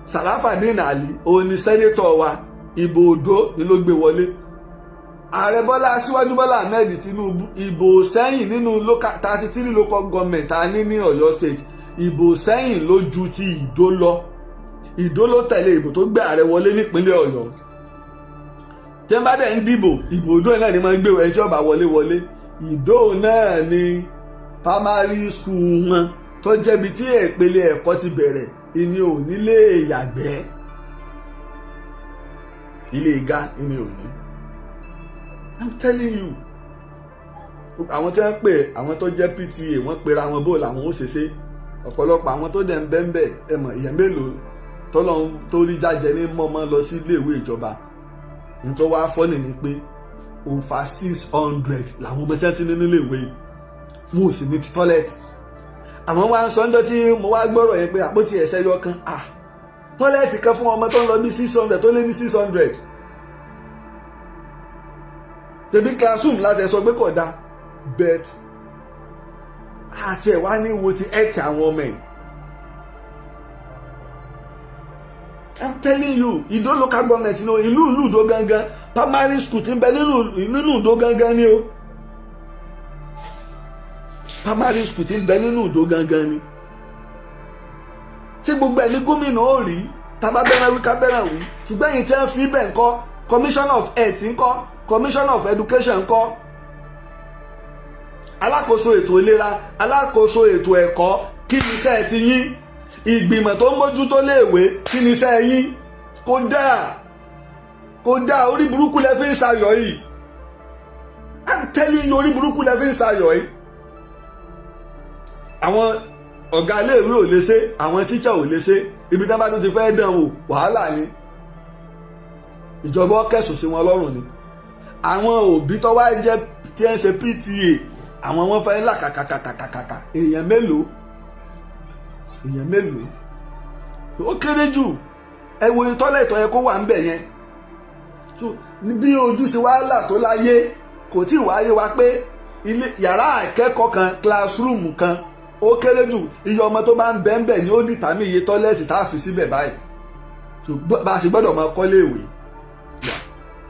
Speaker 2: Sarafadeen Ali òun ni senator wa, ìbò Òdó ni ló gbé wọlé. Ààrẹ Bọ́lá, Aṣíwájú Bọ́lá Ahmed Tinubu, ìbò sẹ́yìn nínú 33 local government a ní ní Ọ̀yọ́ State, ìbò sẹ́yìn ló ju ti Ìdó lọ. Ìdó ló tẹ̀lé ìbò tó gbé ààrẹ wọlé nípínlẹ̀ Ọ̀yọ́. Tí wọ́n bá dẹ̀ ń dìbò, ìbò Ìdó náà ni máa ń gbé ẹjọ́ bá wọlé wọlé. Ìdó náà ni primary school wọn tó jẹ́bi tí ìpele ẹ̀kọ́ ti bẹ̀rẹ̀, ìní ò nílé yàgbẹ́, ilé igá ìní ò ní. I'm telling you, àwọn tí wọ́n pè, àwọn tó jẹ́ PTA, wọ́n pera wọn bó làwọn ó ṣe ṣe. Ọ̀pọ̀lọpọ̀ àwọn tó dẹ̀ ń bẹ́ńbẹ́ ẹ mọ̀, ìyẹn mélòó tọ́lọ́ tó rí jájẹ ní mọ́mọ́ lọ sí iléèwé ìjọba. Nítorí wàá fọ́nì ni pé over 600 làwọn ọmọ tí wọ́n ti ní nílé ìwé, wọn ò sì ní toilet. Àwọn wá ń sọ ńjọ́ tí mo wá gbọ́rọ̀ yẹn pé àpótí ẹ̀sẹ̀ yọ kan, toilet kan fún ọmọ tó ń lọ bí 600, tó lé ní 600. Tẹ̀bí classroom láti ẹ̀ sọ pé kò dáa, but àti ẹ̀ wá ní wo ti ẹ̀tì àwọn ọmọ ẹ̀. I'm telling you, Ìdó local government ní ìlú Ìdó gangan, primary school ti ń bẹ nínú Ìdó gangan ni o. Primary school ti ń bẹ nínú Ìdó gangan ni. Tí gbogbo ẹ̀ ní gómìnà ó rí tábà bẹ́rẹ̀ wí ká bẹ́rẹ̀ wí, ṣùgbọ́n èyí tí wọ́n fi bẹ̀ ńkọ́? Commissioner of health ńkọ́? Commissioner of education ńkọ́? Alákòóso ètò ìlera, alákòóso ètò ẹ̀kọ́, kí ni iṣẹ́ ti yín? Ìgbìmọ̀ tó ń mójútó léèwé, kí ni iṣẹ́ yín? Kò dáa, kò dáa. Orí burúkú lẹ fi ń ṣayọ̀ yìí. I'm telling you, orí burúkú lẹ fi ń ṣayọ̀ yìí. Àwọn ọ̀gá iléèwé ò lè ṣe, àwọn tíṣà ò lè ṣe. Ibi tí wọ́n bá tún ti fẹ́ dán wò, wàhálà ni. Ìjọba kẹsùn sí wọn lọ́rùn ni. Àwọn òbí tó wá jẹ́ tí ń ṣe PTA, àwọn wọn fẹ́ là kàkàkàkàkàkà. Èèyàn mélòó? Èèyàn mélòó? Ó kéré jù. Ẹ wo toilet yẹ kó wà ń bẹ̀ yẹn. Bí ojú ṣe wá là tó láyé, kò tí ì wáyé wa pé ilé yàrá akẹ́kọ̀ọ́ kan, classroom kan, ó kéré jù, iye ọmọ tó bá ń bẹ́ ń bẹ̀ ni ó determine iye toilet tá a fi síbẹ̀ báyìí. Bá a ṣe gbọ́dọ̀ máa kọ́lé ìwé,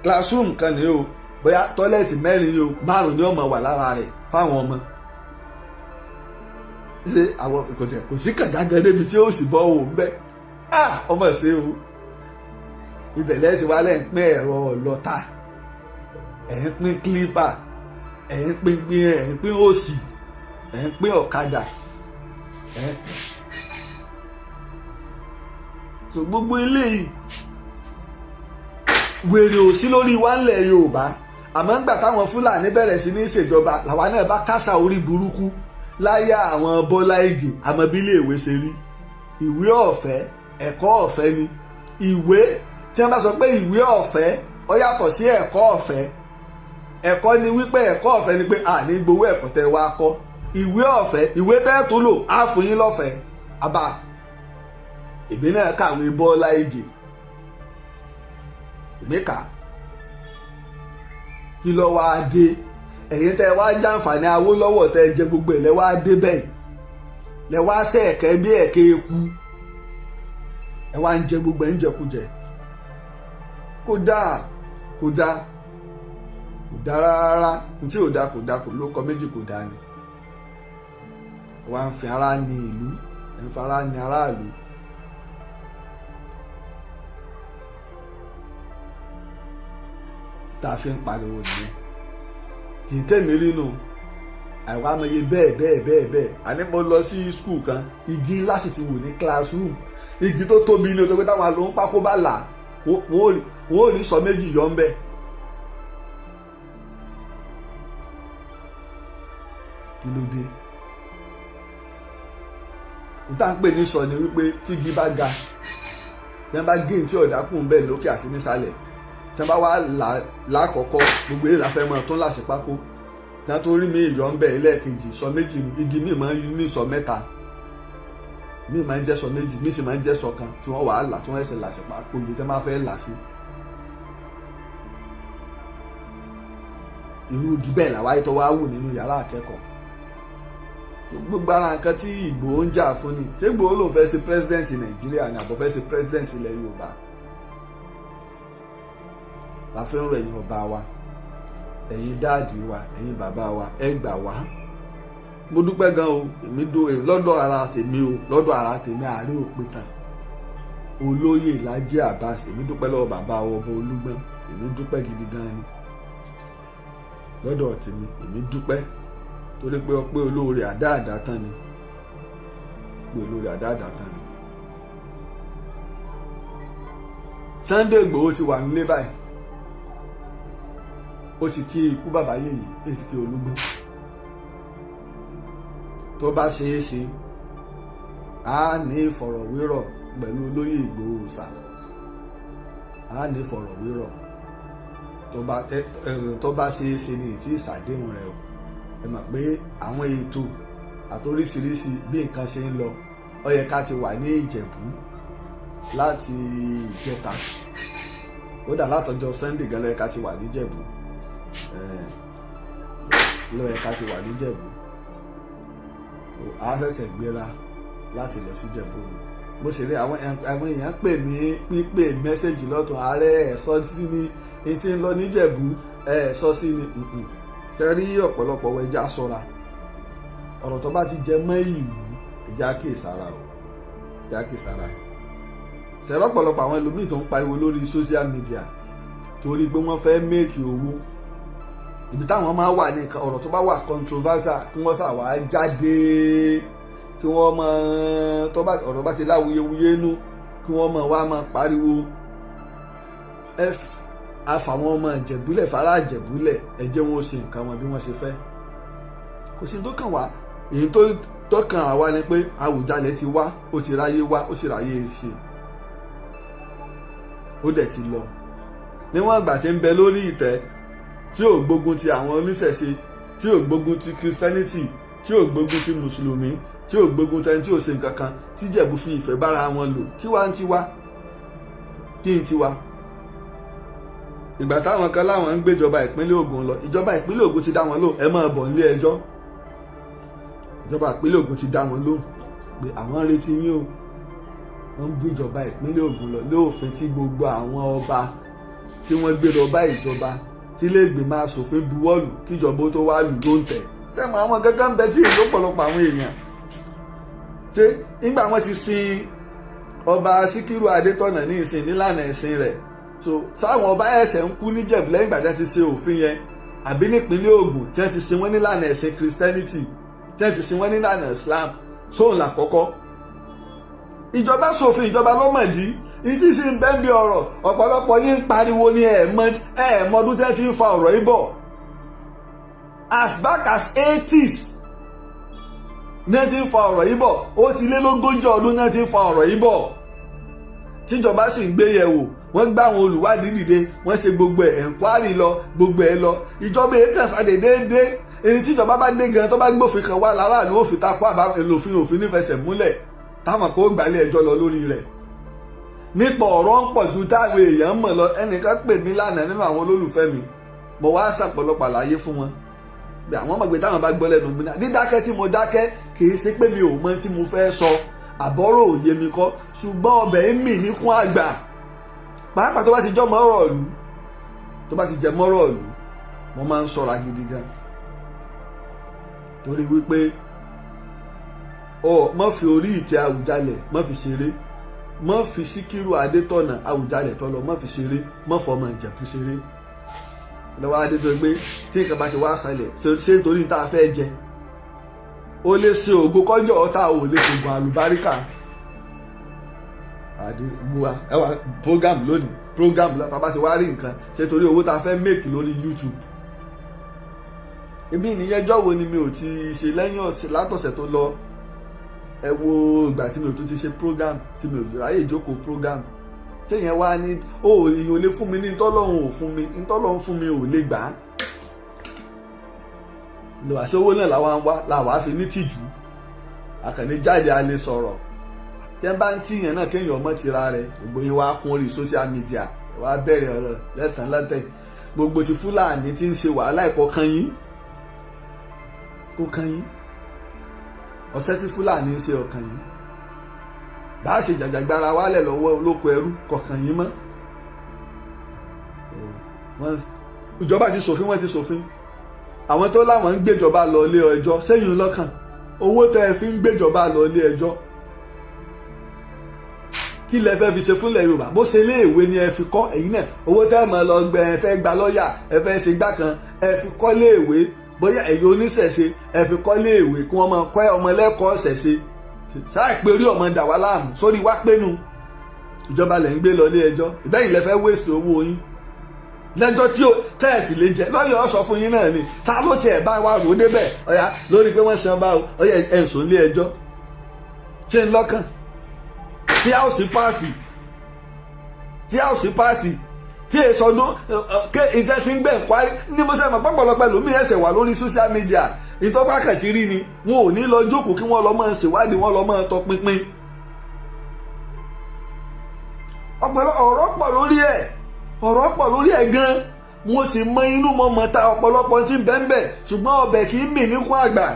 Speaker 2: classroom kan ní o, bóyá toilet mẹ́rin ni o, márùn-ún ni ó máa wà lára rẹ̀ fáwọn ọmọ. Ṣé àwọn kò tẹ̀ kò sí kànga gan débi tí ó sì bọ́ òun bẹ́? Ọmọ ṣe o. Ibẹ̀ lẹ́sìn wá lẹ́ ń pín ẹ̀rọ ọlọ́ta, ẹ̀ ń pín clipper, ẹ̀ ń pín pín, ẹ̀ ń pín òsì, ẹ̀ ń pín ọ̀kadà, ẹ̀ so gbogbo eléyìí, wèrè ò sí lórí wa ńlẹ̀ Yorùbá. Àmọ́ ńgbà táwọn Fúlàní bẹ̀rẹ̀ sí ní ṣèjọba, làwa náà bá kásá orí burúkú láyé àwọn Bọ́lá Ìgè. Àmọ́ bí iléèwé ṣe rí, ìwé ọ̀fẹ́, ẹ̀kọ́ ọ̀fẹ́ ni. Ìwé tí wọ́n bá sọ pé ìwé ọ̀fẹ́, ó yàtọ̀ sí ẹ̀kọ́ ọ̀fẹ́. Ẹ̀kọ́ ni wípé ẹ̀kọ́ ọ̀fẹ́ ni pé a ní gbowó ẹ̀kọ́ tẹ́ wá kọ́. Ìwé ọ̀fẹ́, ìwé tẹ́ tó lò á fún yín lọ́fẹ̀ẹ́. Àbá èmi náà kàwé Bọ́lá Ìgè, èmi kà. Kí ló wá dé ẹ̀yin tẹ́ wá jàǹfààní Awólọ́wọ̀, tẹ́ jẹ gbogbo ẹ̀, lẹ́ wá dé bẹ́ẹ̀, lẹ́ wá sẹ́ẹ̀kẹ́ bí ẹ̀kẹ́ eku, ẹ wá ń jẹ gbogbo ẹ̀ ń jẹkújẹ? Kò dáa, kò dáa, kò dáa rárá. Ntí ò dáa, kò dáa, kò ló kọ méjì, kò dáa ni. Wá ń fi ara ní ìlú, ẹ̀ ń fi ara ní aráàlú. Tá a fi ń pariwo nìyẹn. Tí tèmi rí nu àìwá amọye bẹ́ẹ̀ bẹ́ẹ̀ bẹ́ẹ̀ bẹ́ẹ̀. Àní mo lọ sí school kan, igi ńlá sì ti wù ní classroom, igi tó tóbi ní o, tó pé táwọn àlọ́ ń pákó bá là, wọ́n ò rí sọ méjì yọ ń bẹ́ẹ̀. Kí ló dé? Níta ń pè ní sọ ni wípé tígi bá ga, tí wọ́n bá gé ní tí ọ̀dà kù ń bẹ̀ lókè àti nísàlẹ̀, tí wọ́n bá wá lákọ̀ọ́kọ́, gbogbo eré la fẹ́ mọ́ tó ń láṣẹ pákó, tí wọ́n tó rí mi ìyọ̀ ń bẹ̀ lẹ́ẹ̀kejì, sọ méjì. Igi míì máa ń ní sọ mẹ́ta, míì máa ń jẹ́ sọ méjì, míì sì máa ń jẹ́ sọ kan, tí wọ́n wàá là, tí wọ́n ẹsẹ̀ làṣẹ pákó yìí tí wọ́n bá fẹ́ là sí. Irú igi bẹ́ẹ̀ làwa yìí tó wá wù nínú yàrá akẹ́kọ̀ọ́. Gbogbo ara nǹkan tí Ìgbòho ń jà fún ni. Ṣé Ìgbòho ló fẹ́ ṣe president Nàìjíríà ni, àbọ̀ fẹ́ ṣe president ilẹ̀ Yorùbá? La fi ń rọ ẹ̀yin ọba wa, Ẹ̀yin daddy wa, ẹ̀yin bàbá wa, ẹ gbà wá. Mo dúpẹ́ gan o. Èmi dó lọ́dọ̀ ara tèmi o, lọ́dọ̀ ara tèmi, Ààrẹ Òpìtàn Olóyè Lájí Abbas, èmi dúpẹ́ lọ́wọ́ bàbá ọba Olúgbọ́n. Èmi dúpẹ́ gidi gan ni lọ́dọ̀ tèmi. Èmi dúpẹ́ torí pé ọpẹ́ olóore àdáàdá tán ni, pé olóore àdáàdá tán ni. Sunday Igboho ti wà nílé báyìí. Ó ti kí ikú bàbá yèyí, ó ti kí Olúgbọ́n. Tó bá ṣeé ṣe, á ní ìfọ̀rọ̀wérọ̀ pẹ̀lú olóyè Ìgbòho ṣá, á ní ìfọ̀rọ̀wérọ̀ tó bá ṣeé ṣe ní ìtí ìṣàdéhùn rẹ̀ o. Ẹ mọ̀ pé àwọn ètò àtoríṣiríṣi bí nǹkan ṣe ń lọ, ó yẹ ká ti wà ní Ìjẹ̀bú láti ìjẹta, kódà látọjọ́ Sunday gan ló yẹ ká ti wà níjẹ̀bú, ló yẹ ká ti wà níjẹ̀bú. A ṣẹ̀ṣẹ̀ gbéra láti lọ sí Ìjẹ̀bú. Mo ṣe rí àwọn èèyàn pè mí, pípè message lọ́tún, ààrẹ ẹ̀ sọ sí ni ní tí ń lọ níjẹ̀bú, ẹ̀ sọ sí ni. Ṣe rí ọ̀pọ̀lọpọ̀ wọ, ẹja ṣọ́ra. Ọ̀rọ̀ tó bá ti jẹ mọ́ ìlú, ẹja kíyèsára o, ẹja kíyèsára. Ṣẹ̀rọ̀ ọ̀pọ̀lọpọ̀ àwọn ẹlòmíì tó ń pariwo lórí social media torí pé wọ́n fẹ́ make owó, ibi táwọn máa wà ní ọ̀rọ̀ tó bá wà controversial, kí wọ́n ṣàwá jáde, kí wọ́n mọ tó bá ọ̀rọ̀ bá ti láwuyewuye nú, kí wọ́n mọ wá máa pariwo. Ẹ àfàwọn ọmọ ìjẹ̀búlẹ̀, fara ìjẹ̀búlẹ̀, ẹ jẹ́ wọn ó ṣe nǹkan wọn bí wọ́n ṣe fẹ́. Kò sí tó kàn wá. Èyí tó tọ́kàn àwa ni pé Àwùjalẹ̀ ti wá, ó ti ráyé wá, ó sì ráyé ṣe, ó dẹ̀ ti lọ. Níwọ̀n ìgbà tí ń bẹ lórí ìtẹ́, tí ò gbógun ti àwọn oníṣẹ̀ṣe, tí ò gbógun ti Christianity, tí ò gbógun ti mùsùlùmí, tí ò gbógun tẹni tí ò ṣe nǹkan kan, tí Jẹ̀bú fi ìfẹ́ bára wọn lò, kí wá ń tiwa, kí n tiwa? Ìgbà táwọn kan láwọn ń gbéjọba ìpínlẹ̀ Ògùn lọ, ìjọba ìpínlẹ̀ Ògùn ti dá wọn lóhùn, ẹ máa bọ̀ nílé ẹjọ́. Ìjọba ìpínlẹ̀ Ògùn ti dá wọn lóhùn pé àwọn ń retí yín o. Wọ́n ń gbé ìjọba ìpínlẹ̀ Ògùn lọ lóòfin tí gbogbo àwọn ọba tí wọ́n gbé lọ bá ìjọba tí ilé ìgbìmọ̀ asòfin buwọ́lù kíjọba ó tó wá lù ló ń tẹ̀. Sẹ́wọ̀n àwọn gángan ń bẹ tí èyí lọ́pọ̀lọpọ̀ àwọn èèyàn ṣé nígbà wọ́n ti sin ọba Síkírù Adétọ̀nà ní ìsìn nílànà ẹ̀sìn rẹ̀, so sáwọn ọba ẹ̀sẹ̀ ń kú níjẹ̀bú lẹ́yìn ìgbà tí wọ́n ti ṣe òfin yẹn, àbí nípínlẹ̀ Ògùn tí wọ́n ti sin wọ́n nílànà ẹ̀sìn Christianity, tí wọ́n ti sin wọ́n nílànà Islam, sóun làkọ́kọ́? Ìjọba ṣòfin, ìjọba lọ́mọ̀dí ìtí sì ń bẹ́ẹ̀ bí ọ̀rọ̀. Ọ̀pọ̀lọpọ̀ yín ń pariwo ní ẹ̀ẹ̀mọdún tí wọ́n fi ń fa ọ̀rọ̀ yìí bọ̀. As back as 80s ní wọ́n ti ń fa ọ̀rọ̀ yìí bọ̀. Ó ti lé lógójì ọdún ní wọ́n ti ń fa ọ̀rọ̀ yìí bọ̀, tíjọba sì ń gbé yẹ̀wò. Wọ́n gbá àwọn olùwádìí dìde, wọ́n ṣe gbogbo ẹ̀, enquiry lọ, gbogbo ẹ̀ lọ. Ìjọba èyí kàn sáde déédéé. Èyí tíjọba bá dé gan, tó bá gbófin kan wá, láràlú òfin takò, àbá òfin òfin nífẹsẹ̀ múlẹ̀, táwọn kò gbálẹ̀ ẹjọ́ lọ lórí rẹ̀. Nípa ọ̀rọ̀ ń pọ̀ ju táwọn èèyàn mọ̀ lọ. Ẹnìkan pè mí lánàá nínú àwọn olólùfẹ́ mi, mo wá ṣàpọ̀lọpọ̀ àlàyé fún wọn bí àwọn mọ̀ pé táwọn bá gbọ́ lẹ́nu mi náà, dídákẹ́ tí mo dákẹ́ kì í ṣe pé mi ò mọ tí mo fẹ́ sọ, àbọ̀rọ̀ òye mi kọ́, ṣùgbọ́n ọbẹ̀ ń mì níkún àgbà, pàápàá tó bá ti jọ́ mọ́rọ̀ ìlú, tó bá ti jẹ mọ́rọ̀ ìlú, mo máa ń ṣọ́ra gidi gan, torí wípé ọ má fi orí ìtẹ́ Àwùjalẹ̀ má fi ṣeré, má fi Síkírù Adétọ̀nà Àwùjalẹ̀ tọ́lọ má fi ṣeré, má fọmọ Ìjẹ̀bú ṣeré. Lọ́wọ́ adé tó gbé tí nǹkan bá ti wá ṣẹlẹ̀, ṣé nítorí tá a fẹ́ jẹ, ó lè ṣe ògo kọjọ́ ọ̀tá, ò lè ṣògùn àlùbáríkà àdìgbò. Ẹ wà program lónìí, program lọ́pàá bá ti wá rí nǹkan ṣe torí owó tá a fẹ́ make lórí YouTube. Èmi ìníyẹjọ́ wo ni mi ò ti ṣe lẹ́yìn ọ̀sẹ̀, látọ̀sẹ̀ tó lọ? Ẹ wo ìgbà tí mi ò tún ti ṣe program, tí mi ò ráyè ìjókòó program. Téèyàn wá ní ó èèyàn ò lè fún mi ní ntọ́lọ́hún, ò fún mi ntọ́lọ́hún, fún mi ò lè gbà á lọ. Àṣẹ owó náà làwọn wá làwọn á fi ní tìjú àkànní jáde, a lè sọ̀rọ̀ tẹ́ ń bá ń tíyàn náà, kéèyàn ọmọ tira rẹ̀. Gbogbo yín wá kún orí social media, wá bẹ̀rẹ̀ ọ̀rọ̀ lẹ́tàn lọ́tẹ̀. Gbogbo ti Fúlàní tí ń ṣe wàhálà ẹ̀kọ́ kan yín, kó kan yín. Ọ̀sẹ̀ tí Fúlàní ń ṣe ọ̀kan yín, bá a ṣe jàjàgbara wálẹ̀ lọ́wọ́ olóko ẹrú kọ̀ọ̀kan yín mọ́. Wọ́n Ìjọba ti ṣòfin, wọ́n ti ṣòfin. Àwọn tó láwọn ń gbéjọba lọ ilé ẹjọ́ sẹ́yìn lọ́kàn, owó tẹ́ ẹ fi ń gbéjọba lọ ilé ẹjọ́, kí lẹ fẹ́ fi ṣe fúnlẹ̀ Yorùbá? Bó ṣe iléèwé ni ẹ fi kọ́, ẹ̀yin náà owó tẹ́ ẹ mọ̀ lọ gbẹ, ẹ fẹ́ gba lọ́ọ̀yà, ẹ fẹ́ ṣe gbá kan, ẹ fi kọ́ léèwé. Bóyá ẹ̀yin oníṣẹ̀ṣe, ẹ fi kọ́ léèwé kí wọ́n máa kọ́ ọmọ lẹ́kọ̀ọ́ ṣẹ̀ṣe. Sáà pé orí ọmọ dà wá láàmú sórí wá pénu. Ìjọba lẹ̀ ń gbé lọ ilé ẹjọ́, ìbẹ́yìn lẹ fẹ́ wéṣì owó yín lẹ́jọ́ tí ó tẹ́ẹ̀sì lè jẹ́. Lọ́yọ̀ sọ fún yín náà ni, ta ló tiẹ̀ bá wa rò ó débẹ̀? Ọ̀yà lórí pé wọ́n san bá o, ọ̀yà ẹ̀sùn ilé ẹjọ́ ṣé ń lọ́kàn tí a ó sì páàsì, tí a ó sì páàsì, tí èso ọdún ké ìjẹ́ ti ń gbẹ̀ kwárí ní mo sẹ́ mọ̀ pọ́pọ̀lọpọ̀ lómi ẹsẹ̀ wà lórí social media. Ìtọ́pá kẹ̀tì rí ni wọn ò ní lọ jókòó kí wọ́n lọ máa ṣèwádìí, wọ́n lọ máa tọpinpin. Ọ̀rọ̀ pọ̀ lórí ẹ̀, ọ̀rọ̀ pọ̀ lórí ẹ̀ gan. Mo sì mọ inú mọ mọ ta ọ̀pọ̀lọpọ̀ tí ń bẹ́ẹ̀ bẹ́ẹ̀, ṣùgbọ́n ọbẹ̀ kì í mì ní kún àgbà.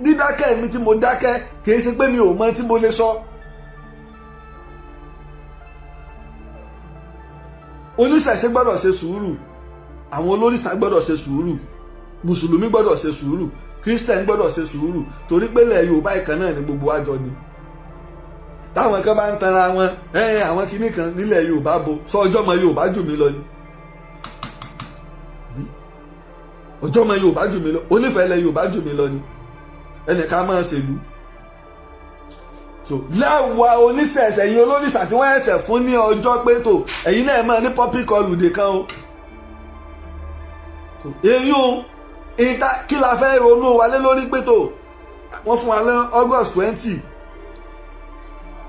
Speaker 2: Dídákẹ́ mi tí mo dákẹ́ kì í ṣe pé mi ò mọ tí mo lè sọ. Oníṣẹ̀ṣe gbọ́dọ̀ ṣe sùúrù, àwọn olórìṣà gbọ́dọ̀ ṣe sùúrù, mùsùlùmí gbọ́dọ̀ ṣe sùúrù, kírísítẹ̀n gbọ́dọ̀ ṣe sùúrù, torí pé ilẹ̀ Yorùbá ìkan náà ni gbogbo àjọ ni. Táwọn kan bá ń tanra wọn, àwọn kinní kan nílẹ̀ Yorùbá bo sọ ọjọ́ mọ Yorùbá jù mí lọ ni, ọjọ́ mọ Yorùbá jù mí lọ, onífẹ̀ẹ́ ilẹ̀ Yorùbá jù mí lọ ni, ẹnìkan máa ṣèlú. So láwa oníṣẹ̀ṣẹ̀, ẹ̀yin olórìṣà tí wọ́n ẹ̀ṣẹ̀ fún ní ọjọ́ pé tó ẹ̀yin náà máa ní public holiday kan o. Eyín o, kí la fẹ́ ronú wa lé lórí pé tó wọ́n fún wa ní August 20.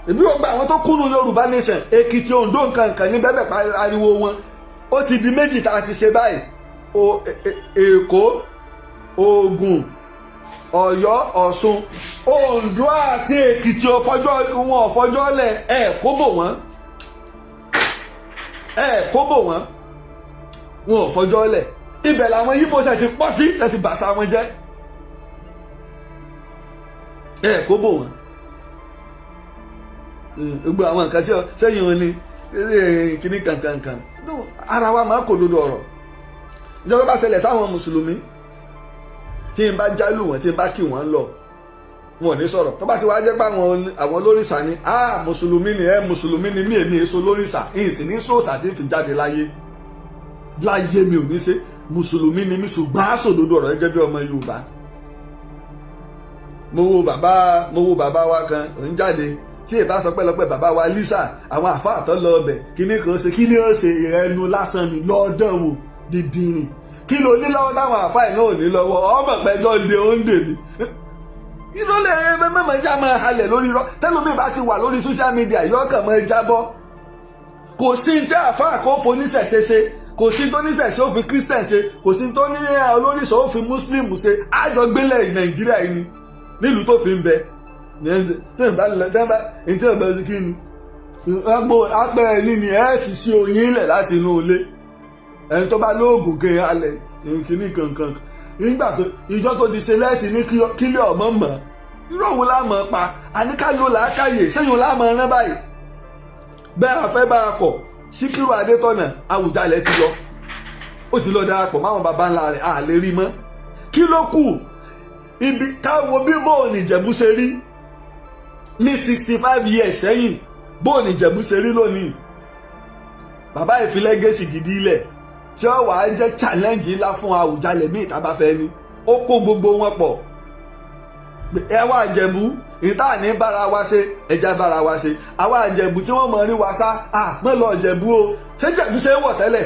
Speaker 2: Èmi ò gba àwọn tó kúnnú Yorùbá Nation, Èkìtì, Oǹdó, nǹkan nǹkan ní bẹ́ẹ̀ bẹ́ẹ̀ ariwo wọn. Ó ti di méjì tá a ti ṣe báyìí. Èkó, Ògùn, Ọ̀yọ́, Ọ̀ṣun, Oǹdó àti Èkìtì ọ̀fọ́jọ́ wọn ọ̀fọ́jọ́ lẹ̀ ẹ̀ kó bò wọ́n, ẹ̀ kó bò wọ́n, wọn ò fọjọ́ lẹ̀. Ibẹ̀ làwọn Yíbò ṣe ti pọ̀ sí, ẹ ti bàṣà wọn jẹ́, ẹ̀ kó bò wọ́n. Gbogbo àwọn nǹkan tí sẹ́yìn wọn ni kíní kankankan ara wa máa kò dodo ọ̀rọ̀. Ìjọba bá ṣẹlẹ̀ sáwọn mùsùlùmí, tí n bá jálù wọn, tí n bá kí wọn lọ, wọn ò ní sọ̀rọ̀. Tó bá ti wá jẹ́ pé àwọn olórìṣà ni, mùsùlùmí ni ẹ, mùsùlùmí ni mí, èmi èso lórìṣà, ìyìn sì ní sòòṣà tí n fi jáde láyé láyé mi ò ní ṣe, mùsùlùmí ni mí, ṣùgbọ́n àṣòdodo ọ̀rọ̀ gẹ́gẹ́ bí ọmọ Yorùbá. Mo wo bàbá wa kan ń jáde tí ìbá sọ pẹ́lọpẹ́ bàbá wa Lisa, àwọn àfáà tó lọ ọbẹ̀ kíní kan ṣe, kí ni ó ṣe, ìrẹnu lásán ni lọ́dọ̀ wò dídìrín. Kí ló ní lọ́wọ́ táwọn àfáà náà ò ní lọ́wọ́? Ọmọ pẹ́jọ́ de oúnjẹ ni ìrọ̀lẹ́ mẹ́mọ́ ẹja máa halẹ̀ lórí irọ́. Tẹ́lómi bá ti wà lórí social media yọ kàn máa jábọ́. Kò sí ní tí àfáà kò foníṣẹ̀ṣe ṣe, kò sí tó níṣẹ̀ṣe ó fi Christian ṣe, kò sí tó ní olóríṣà ó fi Muslim ṣe. Àjọgbélẹ̀ Nàìjíríà yìí ni nílùú tó fi ń bẹ. Apẹ̀rẹ̀ ní ni ẹ ti ṣe oyin ilẹ̀ láti inú ilé. Ẹni tó bá lóògùn kiri alẹ̀ kìíní kankan nígbà tó ìjọ tó ti ṣe lẹ́ẹ̀tì ní kílẹ̀ ọmọ mọ̀, irú òun láàmọ̀ pa àníká ló làákàyè sẹ́yìn láàmọ̀ rán báyìí. Bẹ́ẹ̀ afẹ́ bá a kọ̀, Síkírù Adétọ̀nà Àwùjalẹ̀ ti lọ, ó ti lọ darapọ̀ máwọn baba ńlá rẹ̀, à lè rí mọ́. Kí ló kù? Ibi káwo bí bóun Ìjẹ̀bú ṣe rí ní 65 years sẹ́yìn, bóun Ìjẹ̀bú ṣe rí lónìí. Bàbá ìfilẹ́gẹ́sì gidi ilẹ̀ tí ó wàá jẹ́ challenge ńlá fún Àwùjalẹ̀ míì tá a bá fẹ́ ní. Ó kó gbogbo wọn pọ̀. Ẹ wá Ìjẹ̀bú, ìta ní bára wa ṣe, ẹja bára wa ṣe. Àwa Ìjẹ̀bú tí wọ́n mọ̀ rí wa sá, à mọ̀ lọ Ìjẹ̀bú o. Ṣé Ìjẹ̀bú ṣe é wọ̀ tẹ́lẹ̀?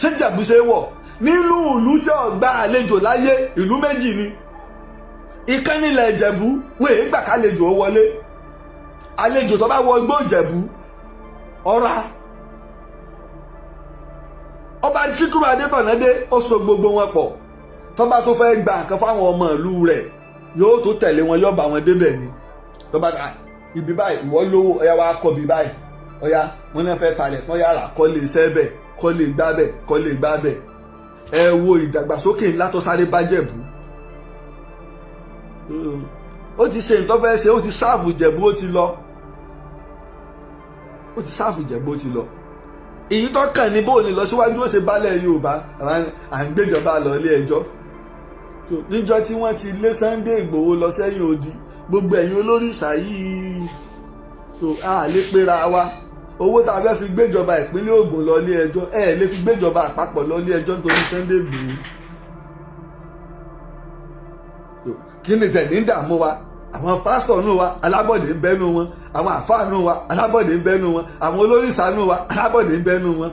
Speaker 2: Ṣé Ìjẹ̀bú ṣe é wọ̀? Nínú ìlú tí ó gba àlejò láyé, ìlú méjì ni. Ìkan nílẹ̀ Ìjẹ̀bú, wọ́n èé gbà kálejò ó wọlé. Àlejò tó bá wọ igbó Ìjẹ̀bú, ọ̀ra. Ọba Síkírù Adétọ̀nà dé, ó so gbogbo wọn pọ̀. Tó bá tó fẹ́ gba nǹkan fáwọn ọmọ ìlú rẹ̀, yóò tó tẹ̀lé wọn, yóò bá wọn débẹ̀ ni. Tó bá ibi báyìí, ìwọ lówó, ọ̀yá wa kọ́ bí báyìí, ọ̀yá wọn náà fẹ́ talẹ̀, wọ́n yára kọ́ lè sẹ́ bẹ̀, kọ́ lè gbá bẹ̀, kọ́ lè gbá bẹ̀. Ẹ wo ìdàgbàsókè ńlá tó sáré bá Jẹ̀bú. Ó ti ṣe nǹkan fẹ́ ṣe, ó ti sáàfù Jẹ̀bú, ó ti lọ. Ó ti sáàfù Jẹ̀bú, ó ti lọ. Èyí tó kàn ní bóun ní lọ síwájú ó ṣe bálẹ̀ Yorùbá, à ń gbéjọba lọ ilé ẹjọ́. Níjọ́ tí wọ́n ti lé Sunday Ìgbòho lọ sẹ́yìn odi, gbogbo ẹ̀yin olórìṣà yìí, so a lè pera wa. Owó tá a fẹ́ fi gbéjọba ìpínlẹ̀ Ògùn lọ ilé ẹjọ́, ẹ lè fi gbéjọba àpapọ̀ lọ ilé ẹjọ́ nítorí Sunday Ìgbòho. Kí ni tẹ̀lé ń dààmú wa? Àwọn pásítọ̀ nù wa, alábọ̀dé ń bẹ́nu wọn. Àwọn àfáà nù wa, alábọ̀dé ń bẹ́nu wọn. Àwọn olórìṣà nù wa, alábọ̀dé ń bẹ́nu wọn.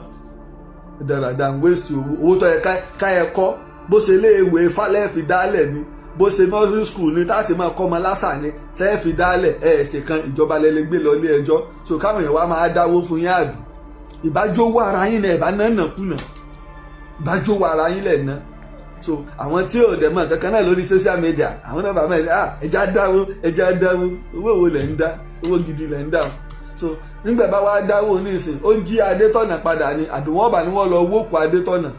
Speaker 2: Dáradára ń wéṣì owó, owó tó yẹ ká ẹ kọ́, bó ṣe léèwé falẹ̀ fi dálẹ̀ ni, bó ṣe nursery school ni táàtì máa kọ́ ọmọ lásà ni tẹ́ fi dálẹ̀, ẹ̀ ṣe kan ìjọba lẹ lè gbé lọ ilé ẹjọ́. So káwọn èèyàn wá máa dáwó fún yín, àbí ìbájówó ara yín lẹ̀ ìbá náà nàkúnà, ìbájówó ara yín lẹ̀ ná. So àwọn tí ò dẹ̀ mọ̀ kankan náà lórí social media, àwọn náà bàbá ẹ̀, ah, ẹja dáwó, ẹja dáwó. Owó wo lẹ̀ ń dá? Owó gidi lẹ̀ ń dá o. So nígbà bá wá dáwó nísìn, ó jí Adétọ̀nà padà ni, àbí wọ́n bá ní wọ́n lọ wókù Adétọ̀nà,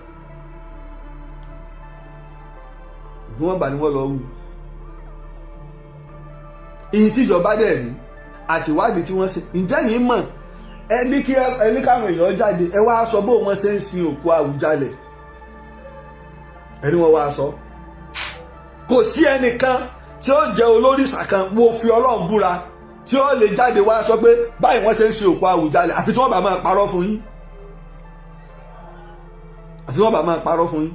Speaker 2: bí wọ́n bá ní wọ́n lọ wù. Ìyí tíjọba dẹ̀ rí àtìwádìí tí wọ́n ṣe, ǹjẹ́ yìí mọ̀ ẹni kí ẹni káwọn èèyàn jáde, ẹ wá sọ bó wọ́n ṣe ń sin òkú Àwùjalẹ̀, ẹni wọ́n wá sọ. Kò sí ẹnìkan tí ó jẹ́ olórìṣà kan, wo fi Ọlọ́run búra, tí ó lè jáde wá sọ pé báyìí wọ́n ṣe ń sin òkú Àwùjalẹ̀, àfi tí wọ́n bá máa parọ́ fún yín, àfi tí wọ́n bá máa parọ́ fún yín.